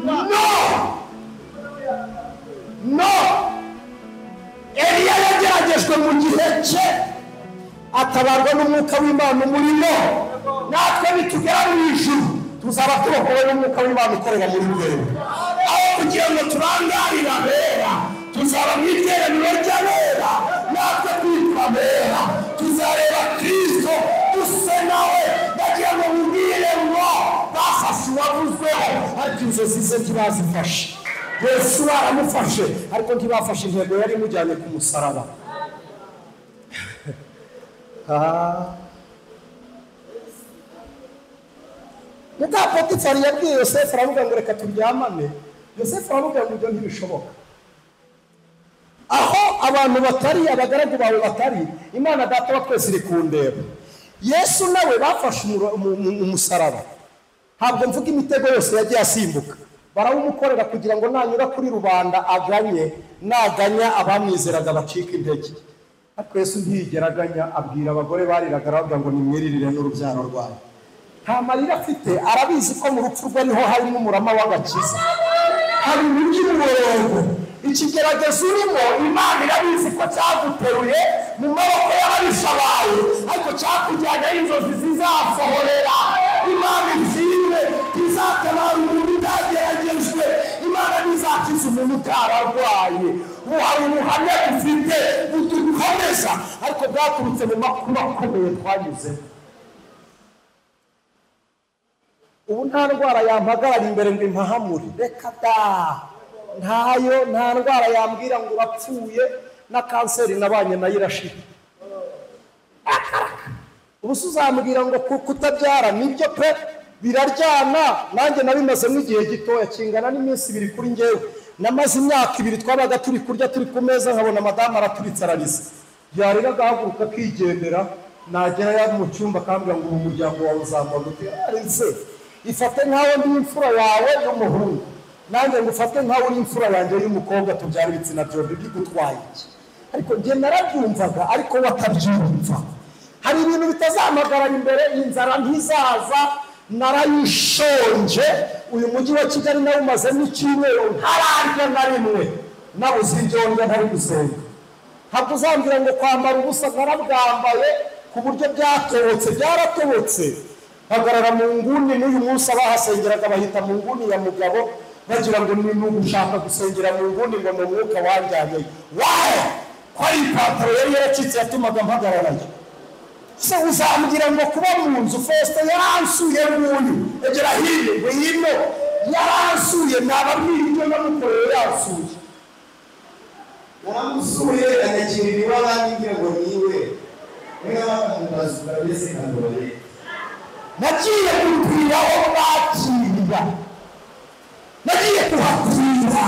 No! No! Eliya yageragejwe mu gihe cye atabarwa n'umwuka w'Imana umurimo. Natwe nitugera mu ijuru tuzaba turokowe n'umwuka w'Imana ukorera muri twebwe. Aho kugira ngo turangarire abera, tuzaba mu iteraniro ry'abera, natwe twitwa abera, tuzareba Kristo duse nawe. Ndagira ngo mubwire ngo bafashe uwavuzweho, ariko inzozi ze ntibazifashe. Yesu baramufashe, ariko ntibafashe intego yari imujyanye ku musaraba. Muka Potifari yabwiye Yosefu aravuga ngo reka turyamane. Yosefu aravuga ngo ibyo ntibishoboka. Aho abantu batari, abagaragu bawe batari, Imana Data wa twese iri kundeba. Yesu nawe bafashe umusaraba. Ntabwo mvuga imitego yose yagiye asimbuka, barawumukorera kugira ngo nanyura kuri rubanda aganye, naganya abamwizeraga bacika intege. Ariko Yesu ntiyigera aganya, abwira abagore bariraga aravuga ngo nimwiririre n'urubyaro rwanyu. Nta marira afite, arabizi ko mu rupfu rwe niho harimo umurama w'agakiza, hari iby'umuborogo. Ikigeragezo urimo Imana irabizi ko cyaguteruye mu maboko y'ababisha bawe, ariko cyakujyanyeho inzozi zizasohorera. Imana ishimwe, izatabara umuntu utageragejwe. Imana ntizakiza umuntu utararwaye. Hari ubuhamya dufite budukomeza, ariko bwaturutse mu makuba akomeye twanyuzemo. Ubu nta ndwara yampagarara imbere ngo impahamure, reka da, ntayo. Nta ndwara yambwira ngo urapfuye, na kanseri nabanye nayo irashira. Ubu se uzambwira ngo kutabyara nibyo pe, biraryana. Nanjye nabimazemo igihe gitoya kingana n'iminsi ibiri kuri njyewe. Namaze imyaka ibiri twabaga turi kurya turi ku meza, nkabona madamu araturitse ararize, yarira agahaguruka akigendera, nagera mu cyumba akambwira ngo ubu muryango wawe uzambaga ute? Arize, ifate nkawe ndi imfura yawe y'umuhungu, nanjye ngufate nkawe uri imfura yanjye y'umukobwa, tubyara ibitsina byombi, bigutwaye iki? Ariko njye narabyumvaga, ariko we atabyumva. Hari ibintu bitazamagarara imbere, inzara ntizaza, narayishonje. Uyu mujyi wa Kigali nawe umazemo icyumweru ntararya na rimwe, nabuze ibyo ndya, ntari gusenga. Ntabwo uzambwira ngo kwambara ubusa, narabwambaye ku buryo byatobotse, byaratobotse. Hagarara mu nguni, n'uyu munsi abahasengeraga bahita mu nguni ya mugabo, bagira ngo ni ugushaka gusengera mu nguni ngo ni umwuka wanjyanyeyo. Wae! Ko ari ipantaro yari yaracitse yatumaga mpagararayo. Se uzambwira ngo kuba mu nzu, Faustin yaransuye nguyu, egera hino ngo hino, yaransuye, nababwira ibyo namukoreye yansuye. Naramusuye anyakirira iwawe ngira ngo niwe. Nagiye kurupira aho bakirira, nagiye kuhakwira,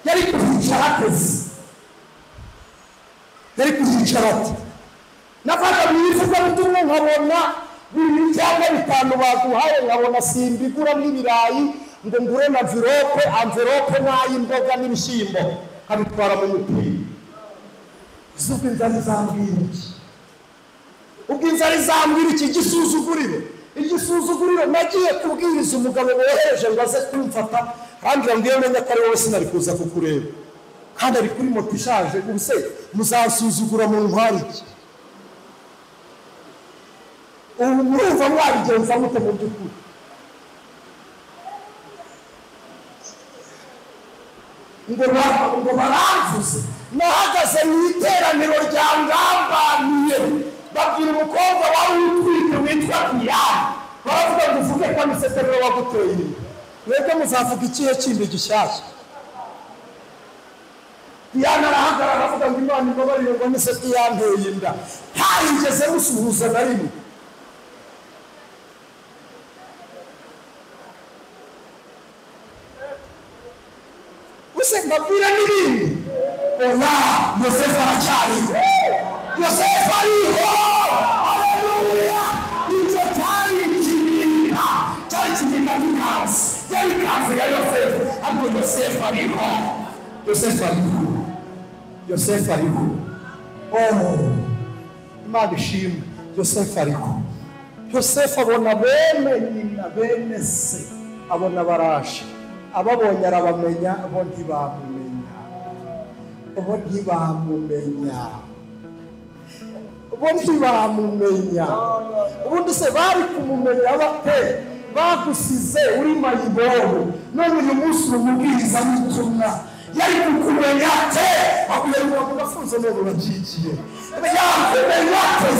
yari kuhicara ateze, yari kuhicara ate. Nafata mu ivugabutumwa nkabona bibiri cyangwa bitanu baduhaye, nkabona simbigura n'ibirayi ngo ngure na mvirope, amverope n'ay'imboga n'ibishyimbo, nkabitwara mu mupira. Ubwo inzara izambwira iki? Ubwo inzara izambwira iki? Igisuzuguriro, igisuzuguriro. Nagiye kubwiriza umugabo wohereje ngo aze kumfata, arambwira ngo iyo menya ko ari wowe sinari kuza kukureba, kandi ari kuri moto ishaje. Ubu se muzansuzugura mu ntwari iki? Ubu murumva mwabigenza mute mu by'ukuri? Ngo baramvuze. Nahagaze mu iteraniro rya Ngambaniye, babwira umukobwa wari utwite witwa Diyane, baravuga ngo uvuge ko ni Setero waguteye inda. Mwebwe muzavuga ikihe kindi gishyashya? Diyane arahagarara aravuga ngo Imana imbabarire ngo ni Seti yanteye inda. Ntayigeze musuhuza na rimwe. Use mbabwira n'ibindi. Oya, Yosefu aracyariho, Yosefu ariho. Haleluya! Icyo cyari ikirinda, cyari ikirinda cy'ikanzu, yari ikanzu ya Yosefu, ariko Yosefu ariho, Yosefu ariho, Yosefu ariho. Oh, Imana ishimwe, Yosefu ariho. Yosefu abona bene nyina bene se, abona baraje, ababonye arabamenya, bo ntibamumenya, bo ntibamumenya, bo ntibamumenya. Ubundi se bari kumumenya bate? Bagusize uri mayibobo, none uyu munsi umubwiriza n'ubutumwa yari kukumenya ate? Akubwira ngo bafunze none urabyigiye. Yakumenya ate?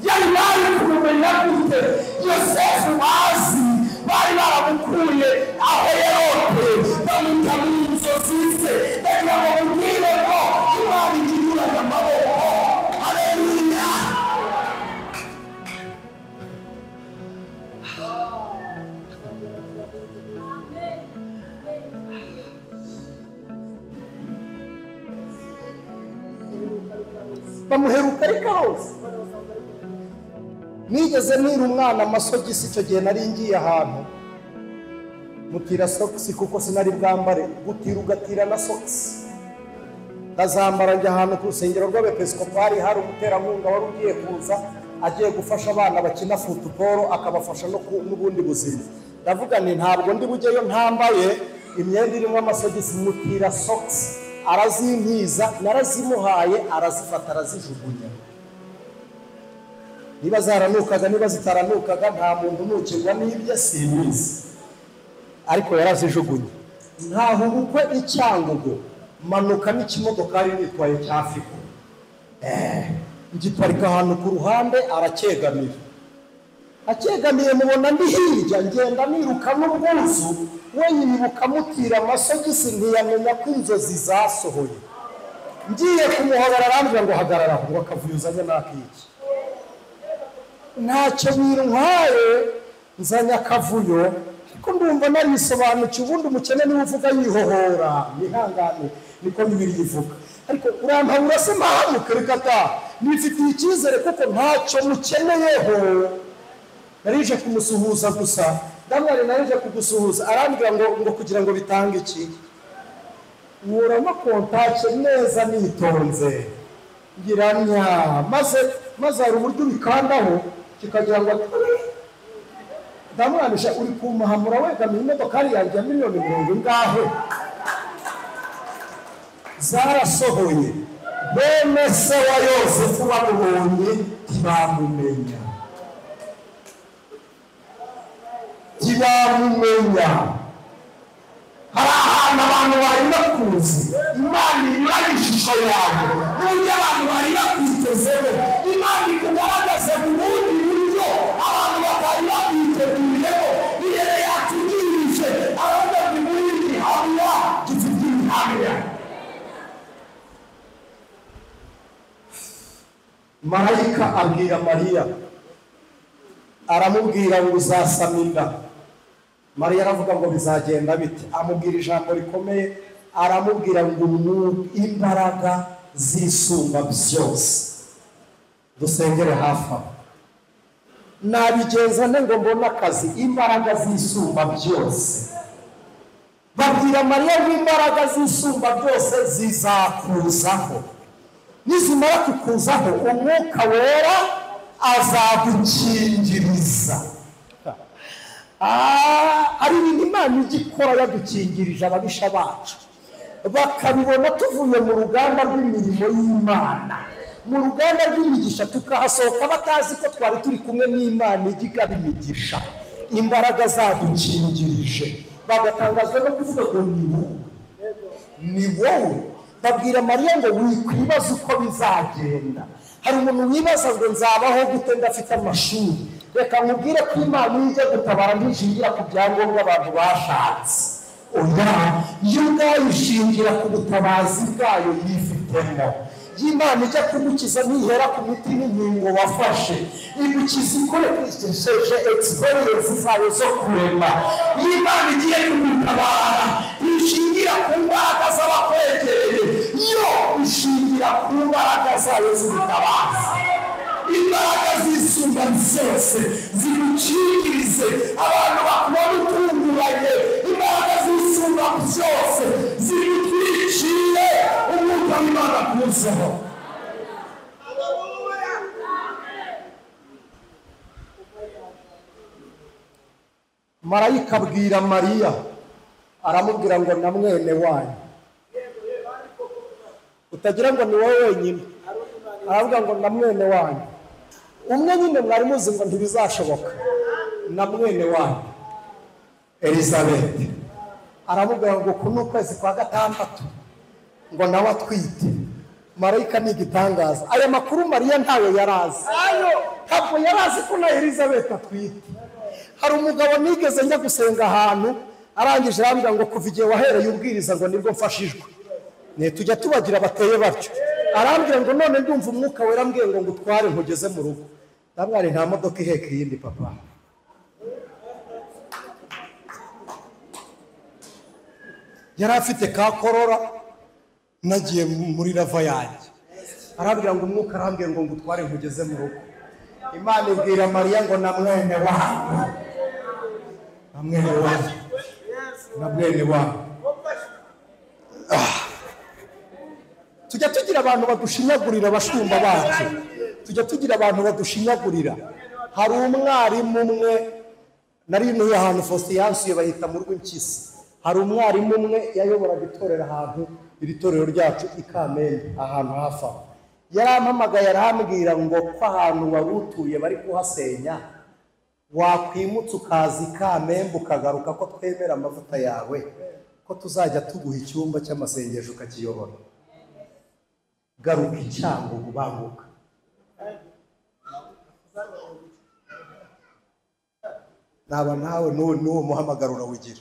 Yari bari kumumenya gute? Yosefu bazi bari baramukuye aho yarote, bamuta mu nzozi ze, bagira ngo bamubwire ngo Imana igirira amaboko. Haleluya! Bamuheruka ariko hose. Nigeze nira umwana amasogisi, icyo gihe nari ngiye ahantu mutira sogisi kuko sinari bwambare, gutira ugatira na sogisi. Ndazambara njya ahantu ku rusengero rw'abepiskopari, hari umuterankunga wari ugiye kuza agiye gufasha abana bakina futuboro, akabafasha n'ubundi buzima. Ndavuga nti ntabwo ndi bujyeyo ntambaye imyenda irimo amasogisi. Mutira sogisi arazintiza, narazimuhaye, arazifata arazijugunya. Niba zaranukaga niba zitaranukaga, nta muntu unukirwa n'ibye simbizi, ariko yarazijugunye. Ntaho ubukwe i Cyangugu, manuka n'ikimodokari nitwaye cya Fiko, ngiparika ahantu ku ruhande, aracyegamira. Acyegamiye mubona ndi hirya, ngenda niruka n'ubwuzu, we yibuka mutira amasogisi, ntiyamenya ko inzozi zasohoye. Ngiye kumuhobera arambwira ngo hagarara, ngo akavuyo uzanye n'akiki. Ntacyo bintwaye, nzanye akavuyo, ariko ndumva narisobanukiwe. Ubundi umukene niwe uvuga yihohora, nihangane, niko Bibiliya ivuga. Ariko urampabura se mpahamuke? Reka ta, nifitiye icyizere kuko ntacyo mukeneyeho. Narije kumusuhuza gusa, ndamwari narije kugusuhuza, arambwira ngo kugira ngo bitange iki? Nkuramo kontake neza nitonze, ngiramya, maze hari uburyo ubikandaho kikagira ngo ndamwanisha, uri kumuhamura wegamiye imodokari yanjye ya 40 ingahe? Zarasohoye. Bene se wa Yosefu bamubonye ntibamumenya, ntibamumenya. Hari ahantu abantu bari bakuzi, Imana inyuranye ishusho yawe n'uburyo abantu bari bakwitezeho. Imana ikugaragaze mu bundi buryo abantu batari bakwiteguyeho. Ihene yatugirije aravuga ngo muri gihamya gifite ibihamya. Marayika abwira Mariya, aramubwira ngo uzasama inda. Mariya aravuga ngo bizagenda bite? Amubwira ijambo rikomeye, aramubwira ngo imbaraga zisumba byose. Dusengere hafi aho. Nabigenza nte ngo mbone akazi? Imbaraga zisumba byose. Babwira Mariya ngo imbaraga zisumba byose zizakuzaho, nizimara kukuzaho umwuka wera azagukingiriza. Ari ibintu Imana ijya ikora yadukingirije ababisha bacu, bakabibona tuvuye mu ruganda rw'imirimo y'Imana, mu ruganda rw'imigisha, tukahasohoka batazi ko twari turi kumwe n'Imana ijya igaba imigisha. Imbaraga zadukingirije, bagatangazwa no kuvuga ngo ni wowe, ni wowe. Babwira Mariya ngo wikwibaza uko bizagenda. Hari umuntu wibaza ngo nzabaho gute ndafite amashuri? Reka nkubwire ko Imana ijya gutabara ntishingira ku byangombwa abantu bashatse. Oya, yo ubwayo ishingira ku butabazi bwayo yifitemo. Imana ijya kugukiza ntihera ku miti n'inkingo wafashe, igukiza ikoresheje experience zayo zo kurema. Imana igiye kugutabara ntishingira ku mbaraga z'abakwegereye, yo ishingira ku mbaraga zayo z'ubutabazi. Imbaraga zisumba zose zigukingirize abantu bakubona utunguranye. Imbaraga zisumba byose zigutwikire umwuka w'Imana kuzeho. Marayika abwira Mariya aramubwira ngo na mwene wanyu, utagira ngo ni wowe wenyine, aravuga ngo na mwene wanyu umwe nyine mwari muzi ngo ntibizashoboka, na mwene wanyu Elizabeth. Aramubwira ngo uku ni ukwezi kwa gatandatu ngo nawe atwite. Marayika ni igitangaza. Aya makuru Mariya ntayo yarazi, ntabwo yarazi ko na Elizabeth atwite. Hari umugabo nigeze njya gusenga ahantu, arangije arambwira ngo kuva igihe wahereye ubwiriza ngo nibwo mfashijwe. Ne tujya tubagira bateye batyo. Arambwira ngo none ndumva umwuka wera ambwiye ngo ngutware nkugeze mu rugo. Ndamwari nta modoka iheka iyindi papa. Yari afite ka korora, nagiye muri rava yanjye. Arambwira ngo umwuka arambwiye ngo ngutware nkugeze mu rugo. Imana ibwira Mariya ngo na mwene wanyu, na mwene wanyu, na mwene wanyu. Tujya tugira abantu badushinyagurira, abashumba bacu. Tujya tugira abantu badushinyagurira. Hari umwarimu umwe nari ntuye ahantu Faustin yansuye bahita mu Rwimpyisi. Hari umwarimu umwe yayoboraga itorero ahantu, iri torero ryacu i Kamembe, ahantu hafi aho. Yarampamagaye arambwira ngo ko ahantu wari utuye bari kuhasenya, wakwimutse ukaza i Kamembe ukagaruka ko twemera amavuta yawe, ko tuzajya tuguha icyumba cy'amasengesho ukakiyobora. Garuka icyango ubanguka. Naba nawe n'uwo muhamagaro urawugira.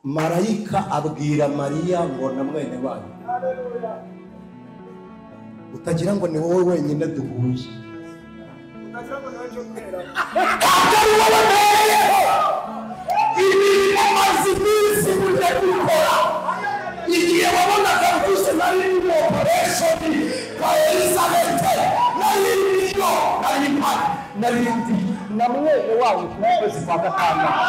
Marayika abwira Mariya ngo na mwene wanyu, utagira ngo ni wowe wenyine duhuye. Imirimo maze iminsi mujya gukora, igihe wabonaga rwose nari mu operation kwa Elizabeth, nari ndimo, nari mpari, nari ndi na mwene wanyu ku kwezi kwa gatandatu.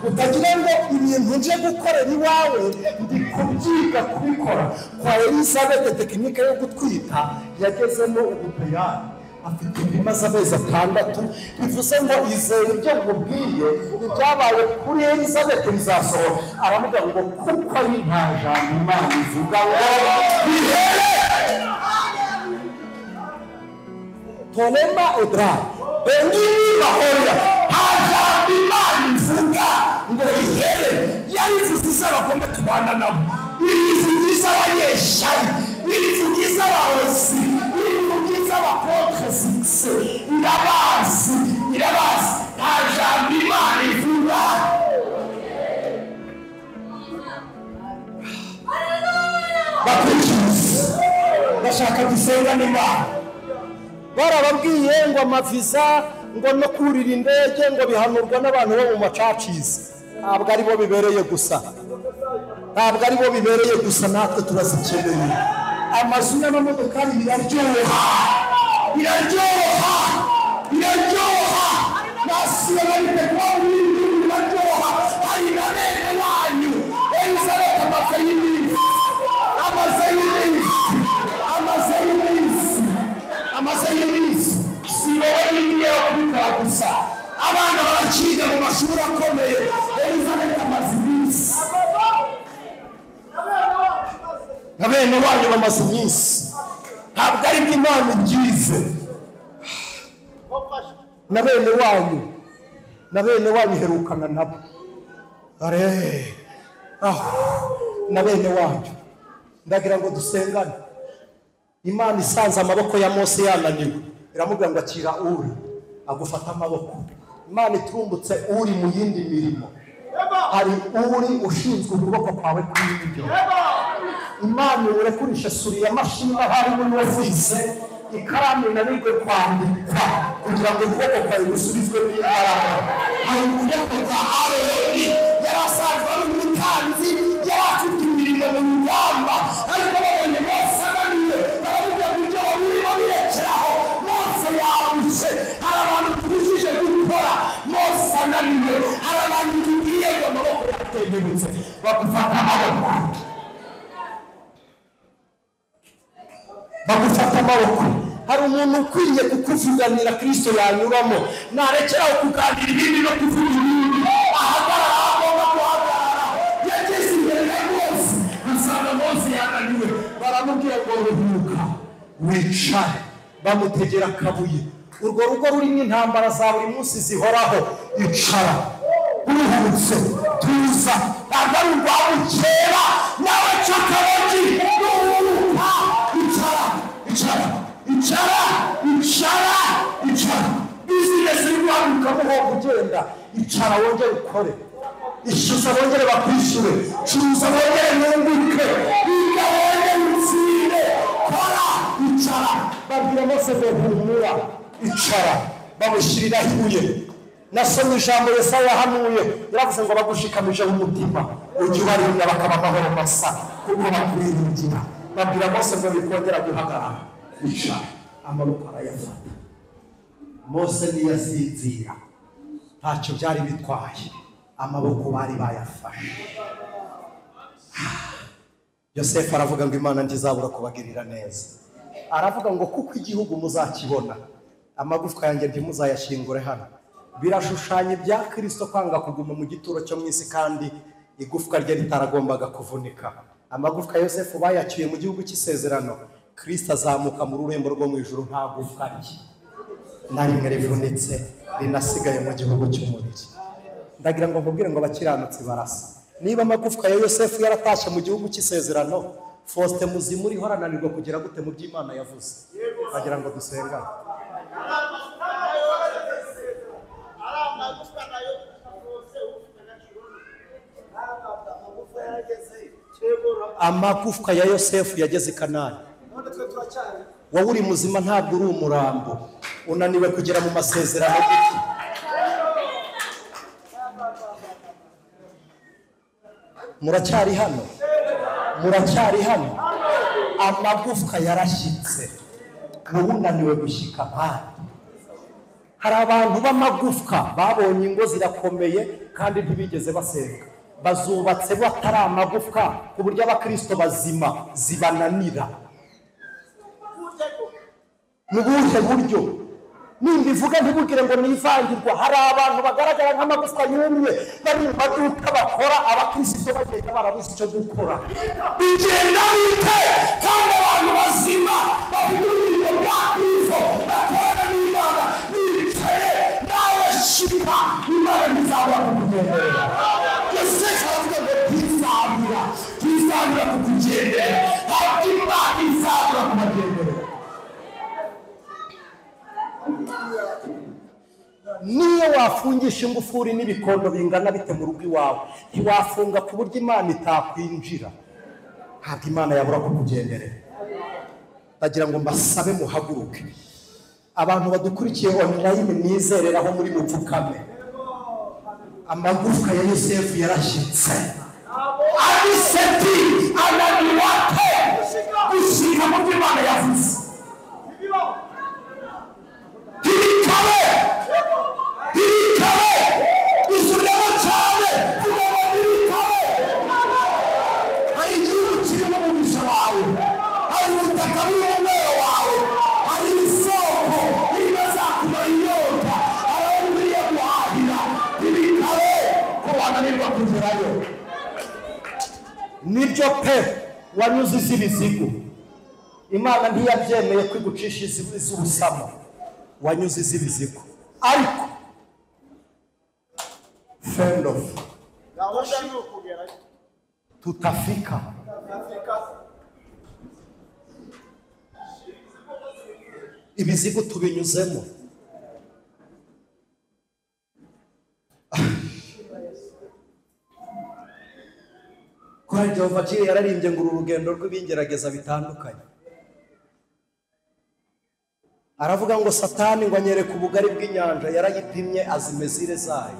Utagira ngo ibintu nje gukorera iwawe ndi kubyiga kubikora. Kwa Elizabeth tekinike yo gutwita yagezemo ubupeyani, afite ibimaze amezi 6, bivuze ngo izere ibyo nkubwiye ibyabaye kuri Elizabeth bizasohora. Aravuga ngo kuko ari nta jambo Imana ivuga ngo bihere. Tolema odra bengini bahoria, nta jambo Imana ivuga ngo bihere. Yarivuze abagomba kubana nabo, irivugiza abanyeshyari, irivugiza abarozi, irivugiza abakontre-succès, irabazi, irabazi. Nta jambo Imana ivuga. Bakurikiza, ndashaka gusenga n'Imana. Barababwiye ngo amaviza ngo no kurira indege ngo bihanurwa n'abantu bo mu macacizi. Ntabwo ari bo bibereye gusa, ntabwo ari bo bibereye gusa, natwe turazikeneye. Amazu n'amamodokari biraryoha, biraryoha, biraryoha. Nasiyonalite kuba muri ibi biraryoha. Hari na bene wanyu Elizabeth amaze y'iminsi, amaze y'iminsi, amaze y'iminsi, amaze y'iminsi. Si wowe n'iyo kubikora gusa, abana barakiga mu mashuri akomeye. Elizabeth amaze iminsi, na bene wanyu bamaze iminsi. Ntabwo ari bwo Imana ibyize. Na bene wanyu, na bene wanyu iherukana nabo. Are aho na bene wanyu. Ndagira ngo dusengane. Imana isanze amaboko ya Mose yananiwe, iramubwira ngo akira uri, agufata amaboko. Imana iturumbutse uri mu yindi mirimo, hari uri ushinzwe ukuboko kwawe kw'indyo. Imana iwurekurisha suri ya mashini ahari muri ofisi, ikaramu inanirwe kwandika kugira ngo ukuboko kwawe gusubizwe n'imbaraga. Hari ukuboko kwa Aroni yari asanzwe ari umutambyi, yari afite imirimo mu rugamba, ariko babonye Mose ananiwe baramubwira ngo ibyo wari urimo birekeraho. Mose yabuze. Hari abantu tubujije gukora, Mose ananiwe. Hari abantu tubwiye ngo amaboko yatengenutse, bagufata amaboko, bagufata amaboko. Hari umuntu ukwiriye kukuvuganira Kristo yanyuramo, narekeraho kuganira ibindi no kuvuga ibindi, ahagarara aho agomba guhagarara. Yageze imbere ya Mose asanga Mose yananiwe, baramubwira ngo ruhuka wicare, bamutegera akabuye. Urwo rugo rurimo intambara za buri munsi zihoraho, icara uruhutse, tuza, ntabwo ari urwa bukera nawe cakabogi, ruhuka, icara, icara, icara, icara, icara. Bizinesi iri guhaguruka muhomba ugenda, icara wongere ukore, ishyuza bongere bakwishyure, curuza bongere mwunguke, biga wongere utsinde, kora, icara. Babwira Mose ngo humura, icara, bamushyiriraho ibuye. Nasomye ijambo Yesaya yahanuye, yaravuze ngo bagushikamijeho umutima ujye ubarinda bakaba amahoro masa kuko bakwiringira. Babwira Mose ngo bikongera guhagarara, icara, amaboko arayafata. Mose ntiyasinzira, ntacyo byari bitwaye, amaboko bari bayafashe. Yosefu aravuga ngo Imana ntizabura kubagirira neza. Aravuga ngo kuko igihugu muzakibona, amagufwa yanjye ntimuzayashyingure hano. Birashushanya ibya Kristo kwanga kuguma mu gituro cyo mu isi kandi igufwa rye ritaragombaga kuvunika. Amagufwa ya Yosefu bayacyuye mu gihugu cy'isezerano, Kristo azamuka mu rurembo rwo mu ijuru nta gufwa rye na rimwe rivunitse rinasigaye mu gihugu cy'umubiri. Ndagira ngo nkubwire ngo abakiranutsi barasa. Niba amagufwa ya Yosefu yaratashye mu gihugu cy'isezerano, Faustin Muzimu uriho arananirwa kugera gute mu by'Imana yavuze? Agira ngo dusengane. Amagufwa ya Yosefu yageze i Kanani. Wowe uri muzima ntabwo uri umurambo, unaniwe kugera mu masezerano gute? Muracyari hano? Muracyari hano? Amagufwa yarashyitse, wowe unaniwe gushyika ahandi. Hari abantu b'amagufwa babonye ingo zirakomeye kandi ntibigeze basenga, bazubatse batari amagufwa ku buryo abakristo bazima zibananira. Mu buhe buryo? Nimbivuga ntibugire ngo nivangirwa. Hari abantu bagaragara nk'amagufwa yumye bari mu maduka bakora, abakristo bagenda barabuze icyo gukora. Bigenda bite kandi abantu bazima bafite ubugingo bwa Kristo bakorana n'Imana bicaye, nawe shika, Imana ntizabura kukugenderera. Yosefu aravuga ngo ntizabura, ntizabura kukugenderera, ntabwo Imana izabura kubagenderera. Niyo wafungisha ingufuri n'ibikondo bingana bite mu rugo iwawe, ntiwafunga ku buryo Imana itakwinjira. Ntabwo Imana yabura kukugenderera. Ndagira ngo mbasabe muhaguruke. Abantu badukurikiye online mwizereraho muri mupfukame. Amagufwa ya Yosefu yarashyitse, Aniseti ananiwe ate gushyika mu byo Imana yavuze? Ntibikabe, ntibikabe, isubiremo cyane, vuga ngo ntibikabe. Hari igihugu kirimo umugisha wawe, hari ubutaka burimo umwero wawe, hari isoko irimo azakumara inyota, hari aho ukwiriye guhahira. Ntibikabe ko wananirwa kugerayo. Nibyo pe, wanyuze iz'ibizigo, Imana ntiyabyemeye ko igucisha iz'ubusamo, wanyuze iz'ibizigo. Ariko friend of tutafika. Ibizigo tubinyuzemo. Korali Jehova Jireh yararimbye ngo uru rugendo rw'ibingerageza bitandukanye. Aravuga ngo Satani ngo anyereke ubugari bw'inyanja, yarayipimye azi mezire zayo,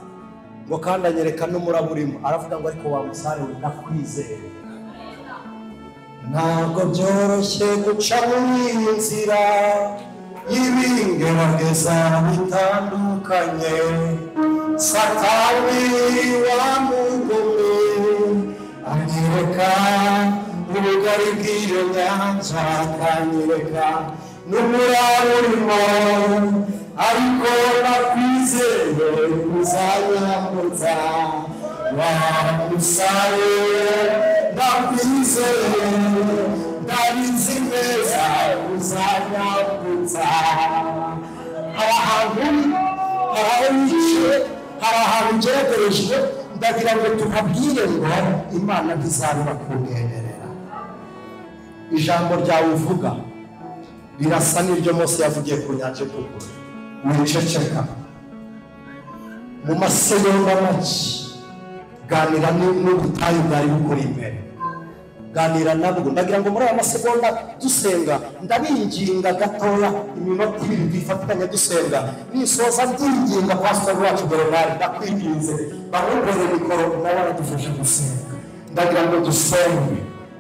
ngo kandi anyereka n'umuraba urimo. Aravuga ngo ariko wa musare we ndakwizeye. Ntabwo byoroshye guca muri iyi nzira y'ibingerageza bitandukanye, Satani wa mugome anyereka ubugari bw'iyo nyanja, akanyereka N'umuraba urimo, ariko nakwizeye uzanyambutsa. Wamusaye ndakwizeye, ndabizi neza uzanyambutsa. Hari ahantu hari aho wicaye, hari ahantu ngeragereje, ndagira ngo tukabwire ngo Imana ntizabura kunyemerera. Ijambo ryawe uvuga rirasa n'iryo Mose yavugiye ku nyanja itukura. Wiceceka mu masegonda make, ganira n'ubutayu bwari bukuri imbere, ganira nabwo. Ndagira ngo muri aya masegonda dusenga, ndabinginga gatoya, iminota ibiri twifatanya dusenga. Nisoza ndinginga pastor wacu Bernard, ndakwinginze bamubere mikoro nawe aradufasha gusenga. Ndagira ngo dusenge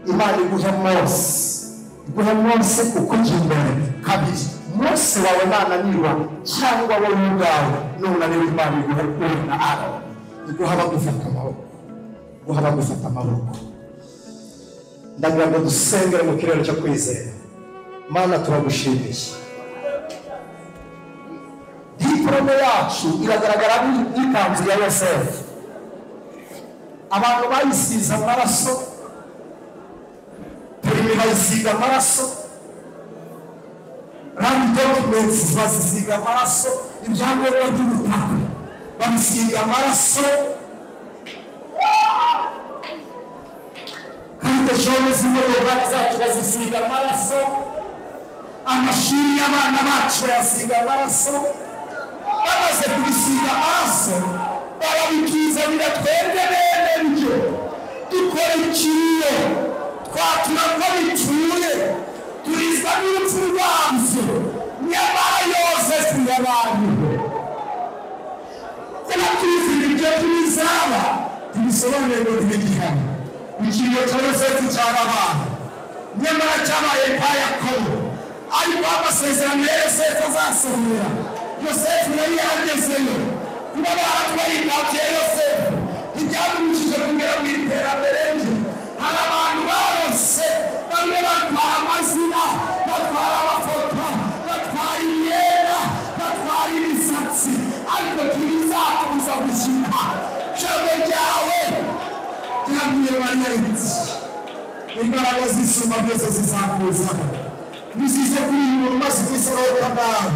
Imana iguhe Mose, iguhe Mose ukujya imbere. Kabiri, Mose wawe nananirwa cyangwa wowe ubwawe nunanirwa, Imana iguhe uri na Aroni, iguha abagufata amaboko, iguha abagufata amaboko. Ndagira ngo dusengere mu kirere cyo kwizera. Mana, turagushimiye. Diporome yacu iragaragara nk'ikanzu ya Yosefu. Abantu bayisize amaraso, perimi bayisiga amaraso, randi documents bazisiga amaraso, ibyangombwa by'ubutaka babisiga amaraso, carte jaune z'imodoka zacu bazisiga amaraso, amashuri y'abana bacu bayasiga amaraso. Bamaze kubisiga amaraso barabituzanira twebwe bene byo dukora ikiriyo, twatura ko bituye, turizwa n'urupfu rwabyo. Nyamara Yosefu yabayeho. Kuba tuzi ibyo tubizaba tubisobanure ngo ntibigihane. Ikiriyo cya Yosefu cyarabaye, nyamara cyabaye kwa Yakobo. Ariko amasezerano ya Yosefu azasohora, Yosefu yari yaragezeyo. Kuba baratwaye ikanzu ya Yosefu ntibyamubujije kugera mu iterambere rye. Hari abantu barose, bamwe batwara amazina, batwara amafoto, batwara imyenda, batwara imisatsi, ariko ntibizakubuza gushyika. Ijambo ryawe ryabwiye Mariya riti imbaraga z'isumba byose zizakuzaho. Nizize kuri uyu muntu maze imisoro nabi,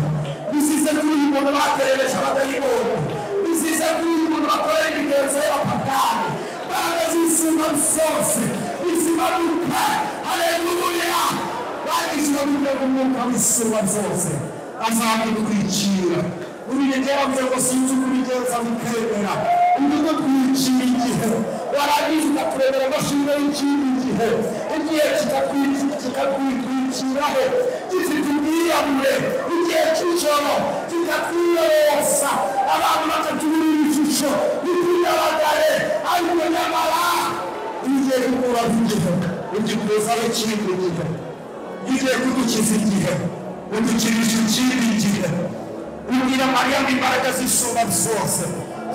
nizize kuri uyu muntu baterereje abadayimoni, nizize kuri uyu muntu bakorera imigenzo y'abapagani. Imbaraga z'isumba zose nizimanuka. Haleluya! Bagizwe n'urwego umwuka w'isumba zose azagutwikira. Urugero yaravuze ngo sinzi uko ubigenza bikemera. Udutwikira igihe warangiza ukaturemera amashimwe y'ikindi gihe, igihe kikakwitwikiraho gifite ubwiyamure, igihe cy'ijoro kikatwiyorosa, abantu bakatubura ishusho ntituyabagare. Ariko nyamara ugiye gukuraho igihe, ugikuzaho ikindi gihe, ugiye kudukiza igihe, udukirisha ikindi gihe. Ubwira Mariya ngo imbaraga z'isumba zose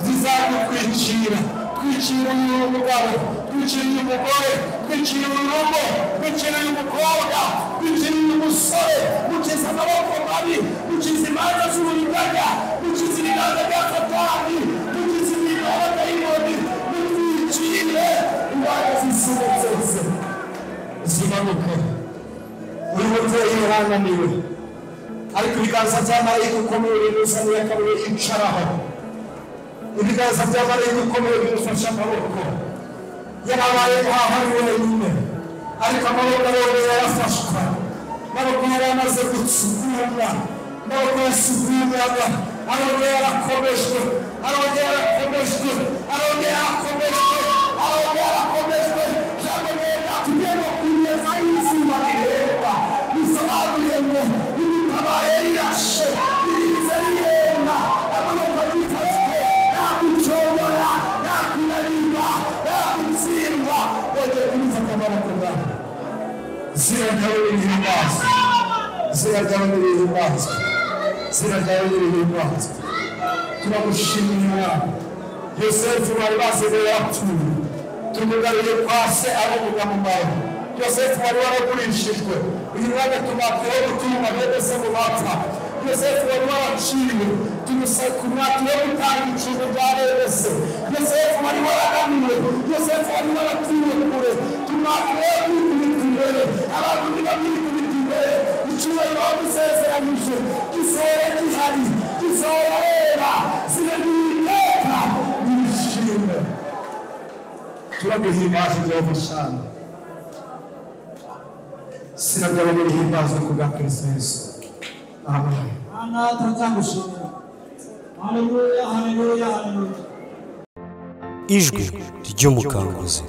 zizagutwikira. Twikira uyu mugabo, twikira uyu mugore, twikira uyu rugo, twikira uyu mukobwa, twikira uyu musore. Mukiza amaboko mabi, mukiza imanza z'uburiganya, mukiza ibiganza bya Satani, mukiza imirimo y'abadayimoni. Mutwikire imbaraga z'isumba zose zimanuke. Uyu mubyeyi yarananiwe, ariko ibiganza bya marayika ukomeye bimuzaniye akabuye yicaraho. Ibiganza bya marayika ukomeye bimufashe amaboko. Yarabaye nkaho ari wenyine, ariko amaboko arongera yarafashwa. Amaboko yari amaze gutsugumwa, amaboko yasugumwaga, arongera yarakomejwe, arongera yarakomejwe, arongera yarakomejwe, arongera yarakomejwe. Ijambo ryera tugenda kugeza izuba rireba, bisobanuye ngo ibitabaye rirashe, ririnze rirenga. Amaboko agifashwe ntagucogora, ntakunanirwa, ntagutsindwa. Wongeye kumufata amaboko ngaho. Izina ryawe nirihimbazwe, izina ryawe nirihimbazwe, izina ryawe nirihimbazwe. Turagushimira Mwami. Yosefu bari basigaye yarapfuye, tumugaruye kwa se ari umunyamumaro. Yosefu wari waragurishijwe Uyu mwanya tumwatuyeho gutunga bene se mu bapfa. Yosefu wari waraciwe, tumwatuyeho gutanga ikintu bya bene se. Yosefu wari warananiwe, Yosefu wari waratuye kure, tumwatuyeho kwikubita imbere. Abantu ntibamwikubita imbere. Icyubahiro wamusezeranyije gisohora gihari, gisohora reba zirabiteka nishimwe. Turaguhimbaza Jehova cyane. Sinagabanya rihimbazwe ku bwa Kristo Yesu. Amen. Mana turacyagushimira. Haleluya, haleluya, haleluya. Ijwi ry'umukanguzi.